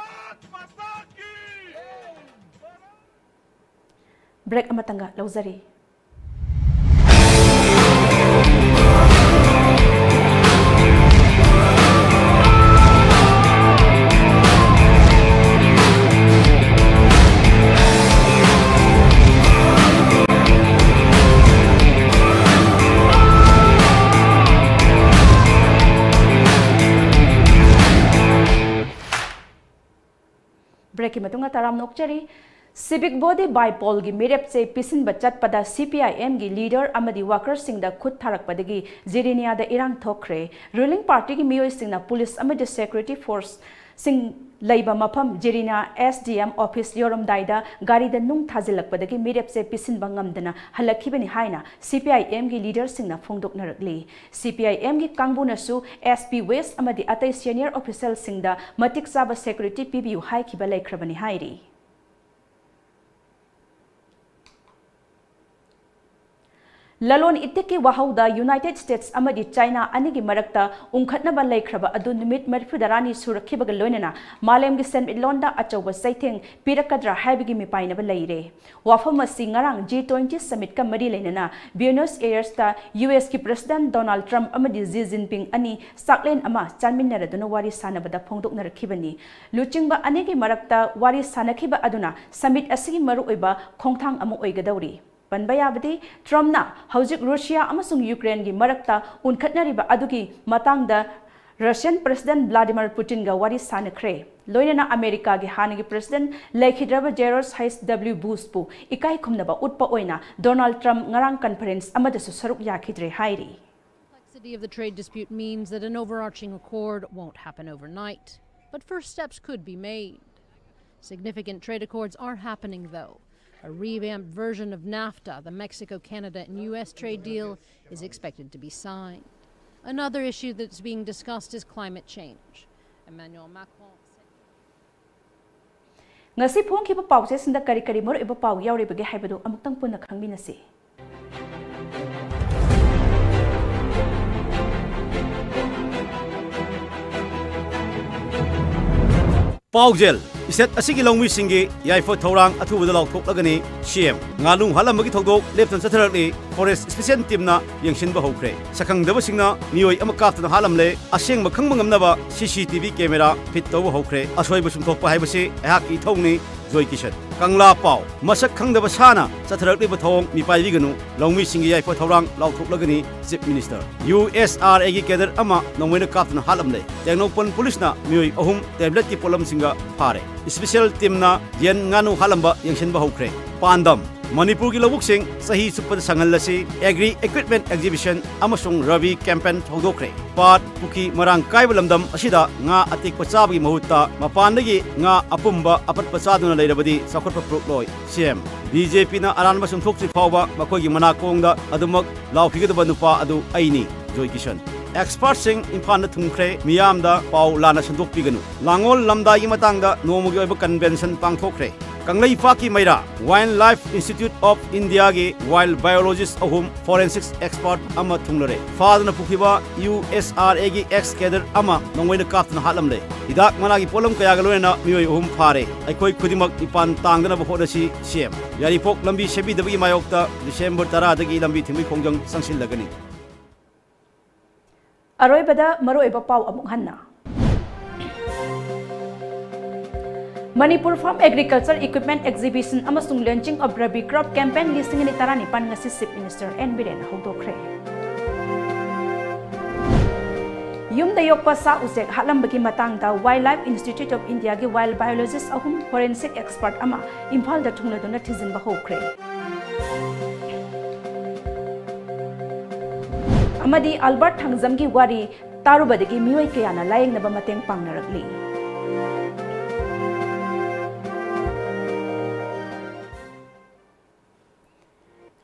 ꯕ꯭ꯔꯦꯛ ꯑꯃꯇꯪꯒ ꯂꯧꯖꯔꯤ꯫ ꯕ꯭ꯔꯦꯛꯀꯤ ꯃꯇꯨꯡꯗ ꯇꯔꯥꯝꯅ ꯑꯣꯛꯆꯔꯤ꯫ Civic body by pollꯒꯤ ꯃꯤꯔꯦꯞ ꯆꯦ ꯄꯤꯁꯤꯟꯕ ꯆꯠꯄꯗ C P I Mꯒꯤ leader ꯑꯃꯗꯤ workerꯁꯤꯡꯗ ꯈꯨꯠ ꯊꯥꯔꯛꯄꯗꯒꯤ ꯖꯤꯔꯤꯅꯤꯌꯥꯗ ꯏꯔꯥꯡ ꯊꯣꯛꯈ꯭ꯔꯦ꯫ Ruling partyꯒꯤ ꯃꯤꯑꯣꯏꯁꯤꯡꯅ police ꯑꯃꯗꯤ security force ꯁꯤꯡ ꯂꯩꯕ ꯃꯐꯝ ꯖꯤꯔꯤꯅꯥ ꯑꯦꯁ ꯗꯤ ꯑꯦꯝ ꯑꯣꯐꯤꯁ ꯌꯧꯔꯝꯗꯥꯏꯗ ꯒꯥꯔꯤꯗ ꯅꯨꯡ ꯊꯥꯖꯤꯜꯂꯛꯄꯗꯒꯤ ꯃꯤꯔꯦꯞꯁꯦ ꯄꯤꯁꯤꯟꯕ ꯉꯝꯗꯅ ꯍꯜꯂꯛꯈꯤꯕꯅꯤ ꯍꯥꯏꯅ ꯁꯤ ꯄꯤ ꯑꯥꯏ ꯑꯦꯝꯒꯤ ꯂꯤꯗꯔꯁꯤꯡꯅ ꯐꯣꯡꯗꯣꯛꯅꯔꯛꯂꯤ꯫ ꯁꯤ ꯄꯤ ꯑꯥꯏ ꯑꯦꯝꯒꯤ ꯀꯥꯡꯕꯨꯅꯁꯨ ꯑꯦꯁ ꯄꯤ ꯋꯦꯁ ꯑꯃꯗꯤ ꯑꯇꯩ ꯁꯦꯅꯤꯌꯔ ꯑꯣꯐꯤꯁꯦꯜꯁꯤꯡꯗ ꯃꯇꯤꯛ ꯆꯥꯕ ꯁꯦꯀ꯭ꯌꯨꯔꯤꯇꯤ ꯄꯤꯕꯤꯌꯨ ꯍꯥꯏꯈꯤꯕ ꯂꯩꯈ꯭ꯔꯕꯅꯤ ꯍꯥꯏꯔꯤ꯫ ꯂꯂꯣꯟ ꯏꯇꯤꯛꯀꯤ ꯋꯥꯍꯧꯗ ꯌꯨꯅꯥꯏꯇꯦꯗ ꯁ꯭ꯇꯦꯠꯁ ꯑꯃꯗꯤ ꯆꯥꯏꯅꯥ ꯑꯅꯤꯒꯤ ꯃꯔꯛꯇ ꯎꯪꯈꯠꯅꯕ ꯂꯩꯈ꯭ꯔꯕ ꯑꯗꯨ ꯅꯨꯃꯤꯠ ꯃꯔꯤꯐꯨꯇꯔꯥꯅꯤ ꯁꯨꯔꯛꯈꯤꯕꯒ ꯂꯣꯏꯅꯅ ꯃꯥꯂꯦꯝꯒꯤ ꯁꯦꯟꯃꯤꯠꯂꯣꯟꯗ ꯑꯆꯧꯕ ꯆꯩꯊꯦꯡ ꯄꯤꯔꯛꯀꯗ꯭ꯔꯥ ꯍꯥꯏꯕꯒꯤ ꯃꯤꯄꯥꯏꯅꯕ ꯂꯩꯔꯦ꯫ ꯋꯥꯐꯝ ꯑꯁꯤ ꯉꯔꯥꯡ ꯖꯤ ꯇ꯭ꯋꯦꯟꯇꯤ ꯁꯃꯤꯠꯀ ꯃꯔꯤ ꯂꯩꯅꯅ ꯕ꯭ꯌꯨꯅꯣꯁ ꯑꯦꯌꯔꯁꯇ ꯌꯨ ꯑꯦꯁꯀꯤ ꯄ꯭ꯔꯦꯁꯤꯗꯦꯟꯠ ꯗꯣꯅꯥꯜꯗ ꯇ꯭ꯔꯝꯞ ꯑꯃꯗꯤ ꯖꯤ ꯖꯤꯟꯄꯤꯡ ꯑꯅꯤ ꯆꯥꯛꯂꯦꯟ ꯑꯃ ꯆꯥꯃꯤꯟꯅꯔꯗꯨꯅ ꯋꯥꯔꯤ ꯁꯥꯟꯅꯕꯗ ꯐꯣꯡꯗꯣꯛꯅꯔꯛꯈꯤꯕꯅꯤ꯫ ꯂꯨꯆꯤꯡꯕ ꯑꯅꯤꯒꯤ ꯃꯔꯛꯇ ꯋꯥꯔꯤ ꯁꯥꯟꯅꯈꯤꯕ ꯑꯗꯨꯅ ꯁꯃꯤꯠ ꯑꯁꯤꯒꯤ ꯃꯔꯨꯑꯣꯏꯕ ꯈꯣꯡꯊꯥꯡ ꯑꯃ ꯑꯣꯏꯒꯗꯧꯔꯤ꯫ ꯄꯟꯕ ꯌꯥꯕꯗꯤ, ꯇ꯭ꯔꯝꯞꯅ ꯍꯧꯖꯤꯛ ꯔꯨꯁꯤꯌꯥ ꯑꯃꯁꯨꯡ ꯌꯨꯀ꯭ꯔꯦꯟꯒꯤ ꯃꯔꯛꯇ ꯎꯟꯈꯠꯅꯔꯤꯕ ꯑꯗꯨꯒꯤ ꯃꯇꯥꯡꯗ ꯔꯁꯤꯌꯟ ꯄ꯭ꯔꯦꯁꯤꯗꯦꯟꯠ ꯚ꯭ꯂꯥꯗꯤꯃꯤꯔ ꯄꯨꯇꯤꯟꯒ ꯋꯥꯔꯤ ꯁꯥꯟꯅꯈ꯭ꯔꯦ꯫ ꯂꯣꯏꯅꯅ ꯑꯃꯦꯔꯤꯀꯥꯒꯤ ꯍꯥꯟꯅꯒꯤ ꯄ꯭ꯔꯦꯁꯤꯗꯦꯟꯠ ꯂꯩꯈꯤꯗ꯭ꯔꯕ ꯖꯦꯔꯣꯁ ꯍꯩꯆ ꯗꯕ꯭ꯂꯤꯎ ꯕꯨꯁꯄꯨ ꯏꯀꯥꯏ ꯈꯨꯝꯅꯕ ꯎꯠꯄ ꯑꯣꯏꯅ ꯗꯣꯅꯥꯜꯗ ꯇ꯭ꯔꯝꯞ ꯉꯔꯥꯡ ꯀꯟꯐꯔꯦꯟꯁ ꯑꯃꯗꯁꯨ ꯁꯔꯨꯛ ꯌꯥꯈꯤꯗ꯭ꯔꯦ ꯍꯥꯏꯔꯤ꯫ Complexity of the trade dispute means that an overarching accord won't happen overnight, but first steps could be made. Significant trade accords are happening, though. A revamped version of NAFTA, the Mexico, Canada, and U S trade deal, is expected to be signed. Another issue that's being discussed is climate change. Emmanuel Macron said ꯉꯁꯤ ꯐꯣꯡꯈꯤꯕ ꯄꯥꯎꯆꯦꯁꯤꯡꯗ ꯀꯔꯤ ꯀꯔꯤ ꯃꯔꯨꯑꯣꯏꯕ ꯄꯥꯎ ꯌꯥꯎꯔꯤꯕꯒꯦ ꯍꯥꯏꯕꯗꯨ ꯑꯃꯨꯛꯇꯪ ꯄꯨꯟꯅ ꯈꯪꯃꯤꯟꯅꯁꯤ꯫ ꯄꯥꯎꯖꯦꯜ: ꯏꯁꯇꯦꯠ ꯑꯁꯤꯒꯤ ꯂꯧꯃꯤꯁꯤꯡꯒꯤ ꯌꯥꯏꯐ ꯊꯧꯔꯥꯡ ꯑꯊꯨꯕꯗ ꯂꯥꯎꯊꯣꯛꯂꯒꯅꯤ꯫ ꯁꯤ ꯑꯦꯝ: ꯉꯥꯅꯨ ꯍꯥꯠꯂꯝꯕꯒꯤ ꯊꯧꯗꯣꯛ ꯂꯦꯞꯇꯅ ꯆꯠꯊꯔꯛꯂꯤ꯫ ꯐꯣꯔꯦꯁ ꯏꯁꯄꯦꯁꯤꯌꯦꯜ ꯇꯤꯝꯅ ꯌꯦꯡꯁꯤꯟꯕ ꯍꯧꯈ꯭ꯔꯦ꯫ ꯁꯛꯈꯪꯗꯕꯁꯤꯡꯅ ꯃꯤꯑꯣꯏ ꯑꯃ ꯀꯥꯞꯇꯨꯅ ꯍꯥꯠꯂꯝꯂꯦ꯫ ꯑꯁꯦꯡꯕ ꯈꯪꯕ ꯉꯝꯅꯕ ꯁꯤ C T V camera fit ꯇꯧꯕ ꯍꯧꯈ꯭ꯔꯦ꯫ ꯑꯁꯣꯏꯕ ꯆꯨꯝꯊꯣꯛꯄ ꯍꯥꯏꯕꯁꯤ ꯑꯩꯍꯥꯛꯀꯤ ꯏꯊꯧꯅꯤ꯫ ꯖꯣꯏ ꯀꯤꯁꯟ꯫ ꯀꯪꯂꯥ ꯄꯥꯎ: ꯃꯁꯛ ꯈꯪꯗꯕ ꯁꯥꯅ ꯆꯠꯊꯔꯛꯂꯤꯕ ꯊꯧꯑꯣꯡ ꯃꯤꯄꯥꯏꯕꯤꯒꯅꯨ꯫ ꯂꯧꯃꯤꯁꯤꯡꯒꯤ ꯌꯥꯏꯐ ꯊꯧꯔꯥꯡ ꯂꯥꯎꯊꯣꯛꯂꯒꯅꯤ꯫ Chief minister. U S R ꯑꯦꯒꯤ ꯀꯦꯗꯔ ꯑꯃ ꯅꯣꯡꯃꯩꯅ ꯀꯥꯞꯇꯨꯅ ꯍꯥꯠꯂꯝꯂꯦ꯫ ꯇꯦꯡꯅꯧꯄꯜ ꯄꯨꯂꯤꯁꯅ ꯃꯤꯑꯣꯏ ꯑꯍꯨꯝ ꯇꯦꯕ꯭ꯂꯦꯠꯀꯤ ꯄꯣꯠꯂꯝꯁꯤꯡꯒ ꯐꯥꯔꯦ꯫ ꯏꯁꯄꯦꯁꯤꯌꯦꯜ ꯇꯤꯝꯅ ꯌꯦꯟ ꯉꯥꯅꯨ ꯍꯥꯠꯂꯝꯕ ꯌꯦꯡꯁꯤꯟꯕ ꯍꯧꯈ꯭ꯔꯦ꯫ ꯄꯥꯟꯗꯝ: ꯃꯅꯤꯄꯨꯔꯒꯤ ꯂꯧꯕꯨꯛꯁꯤꯡ ꯆꯍꯤ ꯆꯨꯞꯄꯗ ꯁꯪꯍꯜꯂꯁꯤ꯫ Agri Equipment Exhibition ꯑꯃꯁꯨꯡ ꯔꯕꯤ campaign ꯍꯧꯗꯣꯛꯈ꯭ꯔꯦ꯫ ꯄꯥꯠ, ꯄꯨꯈ꯭ꯔꯤ ꯃꯔꯥꯡ ꯀꯥꯏꯕ ꯂꯝꯗꯝ ꯑꯁꯤꯗ ꯉꯥ ꯑꯇꯦꯛꯄ ꯆꯥꯕꯒꯤ ꯃꯍꯨꯠꯇ ꯃꯄꯥꯟꯗꯒꯤ ꯉꯥ ꯑꯄꯨꯝꯕ ꯑꯄꯠꯄ ꯆꯥꯗꯨꯅ ꯂꯩꯔꯕꯗꯤ ꯆꯥꯎꯈꯠꯄ ꯄꯨꯔꯛꯂꯣꯏ꯫ ꯁꯤ ꯑꯦꯝ, ꯕꯤ ꯖꯦ ꯄꯤꯅ ꯑꯔꯥꯟꯕ ꯆꯨꯝꯊꯣꯛꯇ꯭ꯔꯤ ꯐꯥꯎꯕ ꯃꯈꯣꯏꯒꯤ ꯃꯅꯥꯀꯣꯡꯗ ꯑꯗꯨꯃꯛ ꯂꯥꯎꯈꯤꯒꯗꯕ ꯅꯨꯄꯥ ꯑꯗꯨ ꯑꯩꯅꯤ, ꯖꯣꯏ ꯀꯤꯁꯟ꯫ Expertꯁꯤꯡ ꯏꯝꯐꯥꯜꯗ ꯊꯨꯡꯈ꯭ꯔꯦ, ꯃꯤꯌꯥꯝꯗ ꯄꯥꯎ ꯂꯥꯟꯅ ꯁꯟꯗꯣꯛꯄꯤꯒꯅꯨ꯫ ꯂꯥꯡꯑꯣꯜ ꯂꯝꯗꯥꯏꯒꯤ ꯃꯇꯥꯡꯗ ꯅꯣꯡꯃꯒꯤ ꯑꯣꯏꯕ convention ꯄꯥꯡꯊꯣꯛꯈ꯭ꯔꯦ꯫ ꯀꯪꯂꯩꯄꯥꯛꯀꯤ ꯃꯩꯔꯥ, Wildlife Institute of Indiaꯒꯤ wild biologist ꯑꯍꯨꯝ, forensic expert ꯑꯃ ꯊꯨꯡꯂꯔꯦ꯫ ꯐꯥꯗꯨꯅ ꯄꯨꯈꯤꯕ ꯌꯨ ꯑꯦꯁ ꯑꯥꯔ ꯑꯦꯒꯤ ex cadre ꯑꯃ ꯅꯣꯡꯃꯩꯅ ꯀꯥꯞꯇꯨꯅ ꯍꯥꯠꯂꯝꯂꯦ꯫ ꯍꯤꯗꯥꯛ ꯃꯅꯥꯒꯤ ꯄꯣꯠꯂꯝ ꯀꯌꯥꯒ ꯂꯣꯏꯅꯅ ꯃꯤꯑꯣꯏ ꯑꯍꯨꯝ ꯐꯥꯔꯦ꯫ ꯑꯩꯈꯣꯏ ꯈꯨꯗꯤꯡꯃꯛ ꯃꯤꯄꯥꯟ ꯇꯥꯡꯗꯅꯕ ꯍꯣꯠꯅꯁꯤ, ꯁꯤ ꯑꯦꯝ꯫ ꯌꯥꯏꯔꯤꯄꯣꯛ ꯂꯝꯕꯤ ꯁꯦꯝꯕꯤꯗꯕꯒꯤ ꯃꯥꯌꯣꯛꯇ ꯗꯤꯁꯦꯝꯕꯔ ꯇꯔꯥꯗꯒꯤ ꯂꯝꯕꯤ ꯊꯤꯡꯕꯒꯤ ꯈꯣꯡꯖꯪ ꯆꯪꯁꯤꯜꯂꯒꯅꯤ꯫ ꯑꯔꯣꯏꯕꯗ ꯃꯔꯨꯑꯣꯏꯕ ꯄꯥꯎ ꯑꯃꯨꯛ ꯍꯟꯅ꯫ Manipur Farm Agriculture Equipment Exhibition ꯑꯃꯁꯨꯡ Launching of Rabi Crop Campaign ꯂꯤꯁꯤꯡ ꯑꯅꯤ ꯇꯔꯥꯅꯤꯄꯥꯟ ꯉꯁꯤ Chief Minister ꯑꯦꯟ ꯕꯤꯔꯦꯟꯅ ꯍꯧꯗꯣꯛꯈ꯭ꯔꯦ꯫ ꯌꯨꯝꯗ ꯌꯣꯛꯄ ꯁꯥ ꯎꯆꯦꯛ ꯍꯥꯠꯂꯝꯕꯒꯤ ꯃꯇꯥꯡꯗ Wildlife Institute of Indiaꯒꯤ wild biologist ꯑꯍꯨꯝ, forensic expert ꯑꯃ ꯏꯝꯐꯥꯜꯗ ꯊꯨꯡꯂꯗꯨꯅ ꯊꯤꯖꯤꯟꯕ ꯍꯧꯈ꯭ꯔꯦ꯫ ꯑꯃꯗꯤ ꯑꯜꯕꯔꯠ ꯊꯥꯡꯖꯝꯒꯤ ꯋꯥꯔꯤ ꯇꯥꯔꯨꯕꯗꯒꯤ ꯃꯤꯑꯣꯏ ꯀꯌꯥꯅ ꯂꯥꯌꯦꯡꯅꯕ ꯃꯇꯦꯡ ꯄꯥꯡꯅꯔꯛꯂꯤ꯫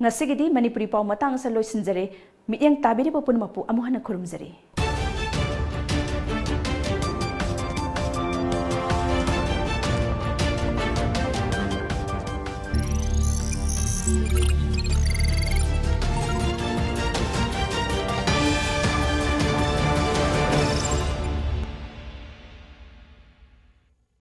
ꯉꯁꯤꯒꯤꯗꯤ ꯃꯅꯤꯄꯨꯔꯤ ꯄꯥꯎ ꯃꯇꯥꯡ ꯑꯁꯤꯗ ꯂꯣꯏꯁꯤꯟꯖꯔꯦ꯫ ꯃꯤꯠꯌꯦꯡ ꯇꯥꯕꯤꯔꯤꯕ ꯄꯨꯝꯅꯃꯛꯄꯨ ꯑꯃꯨꯛ ꯍꯟꯅ ꯈꯨꯔꯨꯝꯖꯔꯤ꯫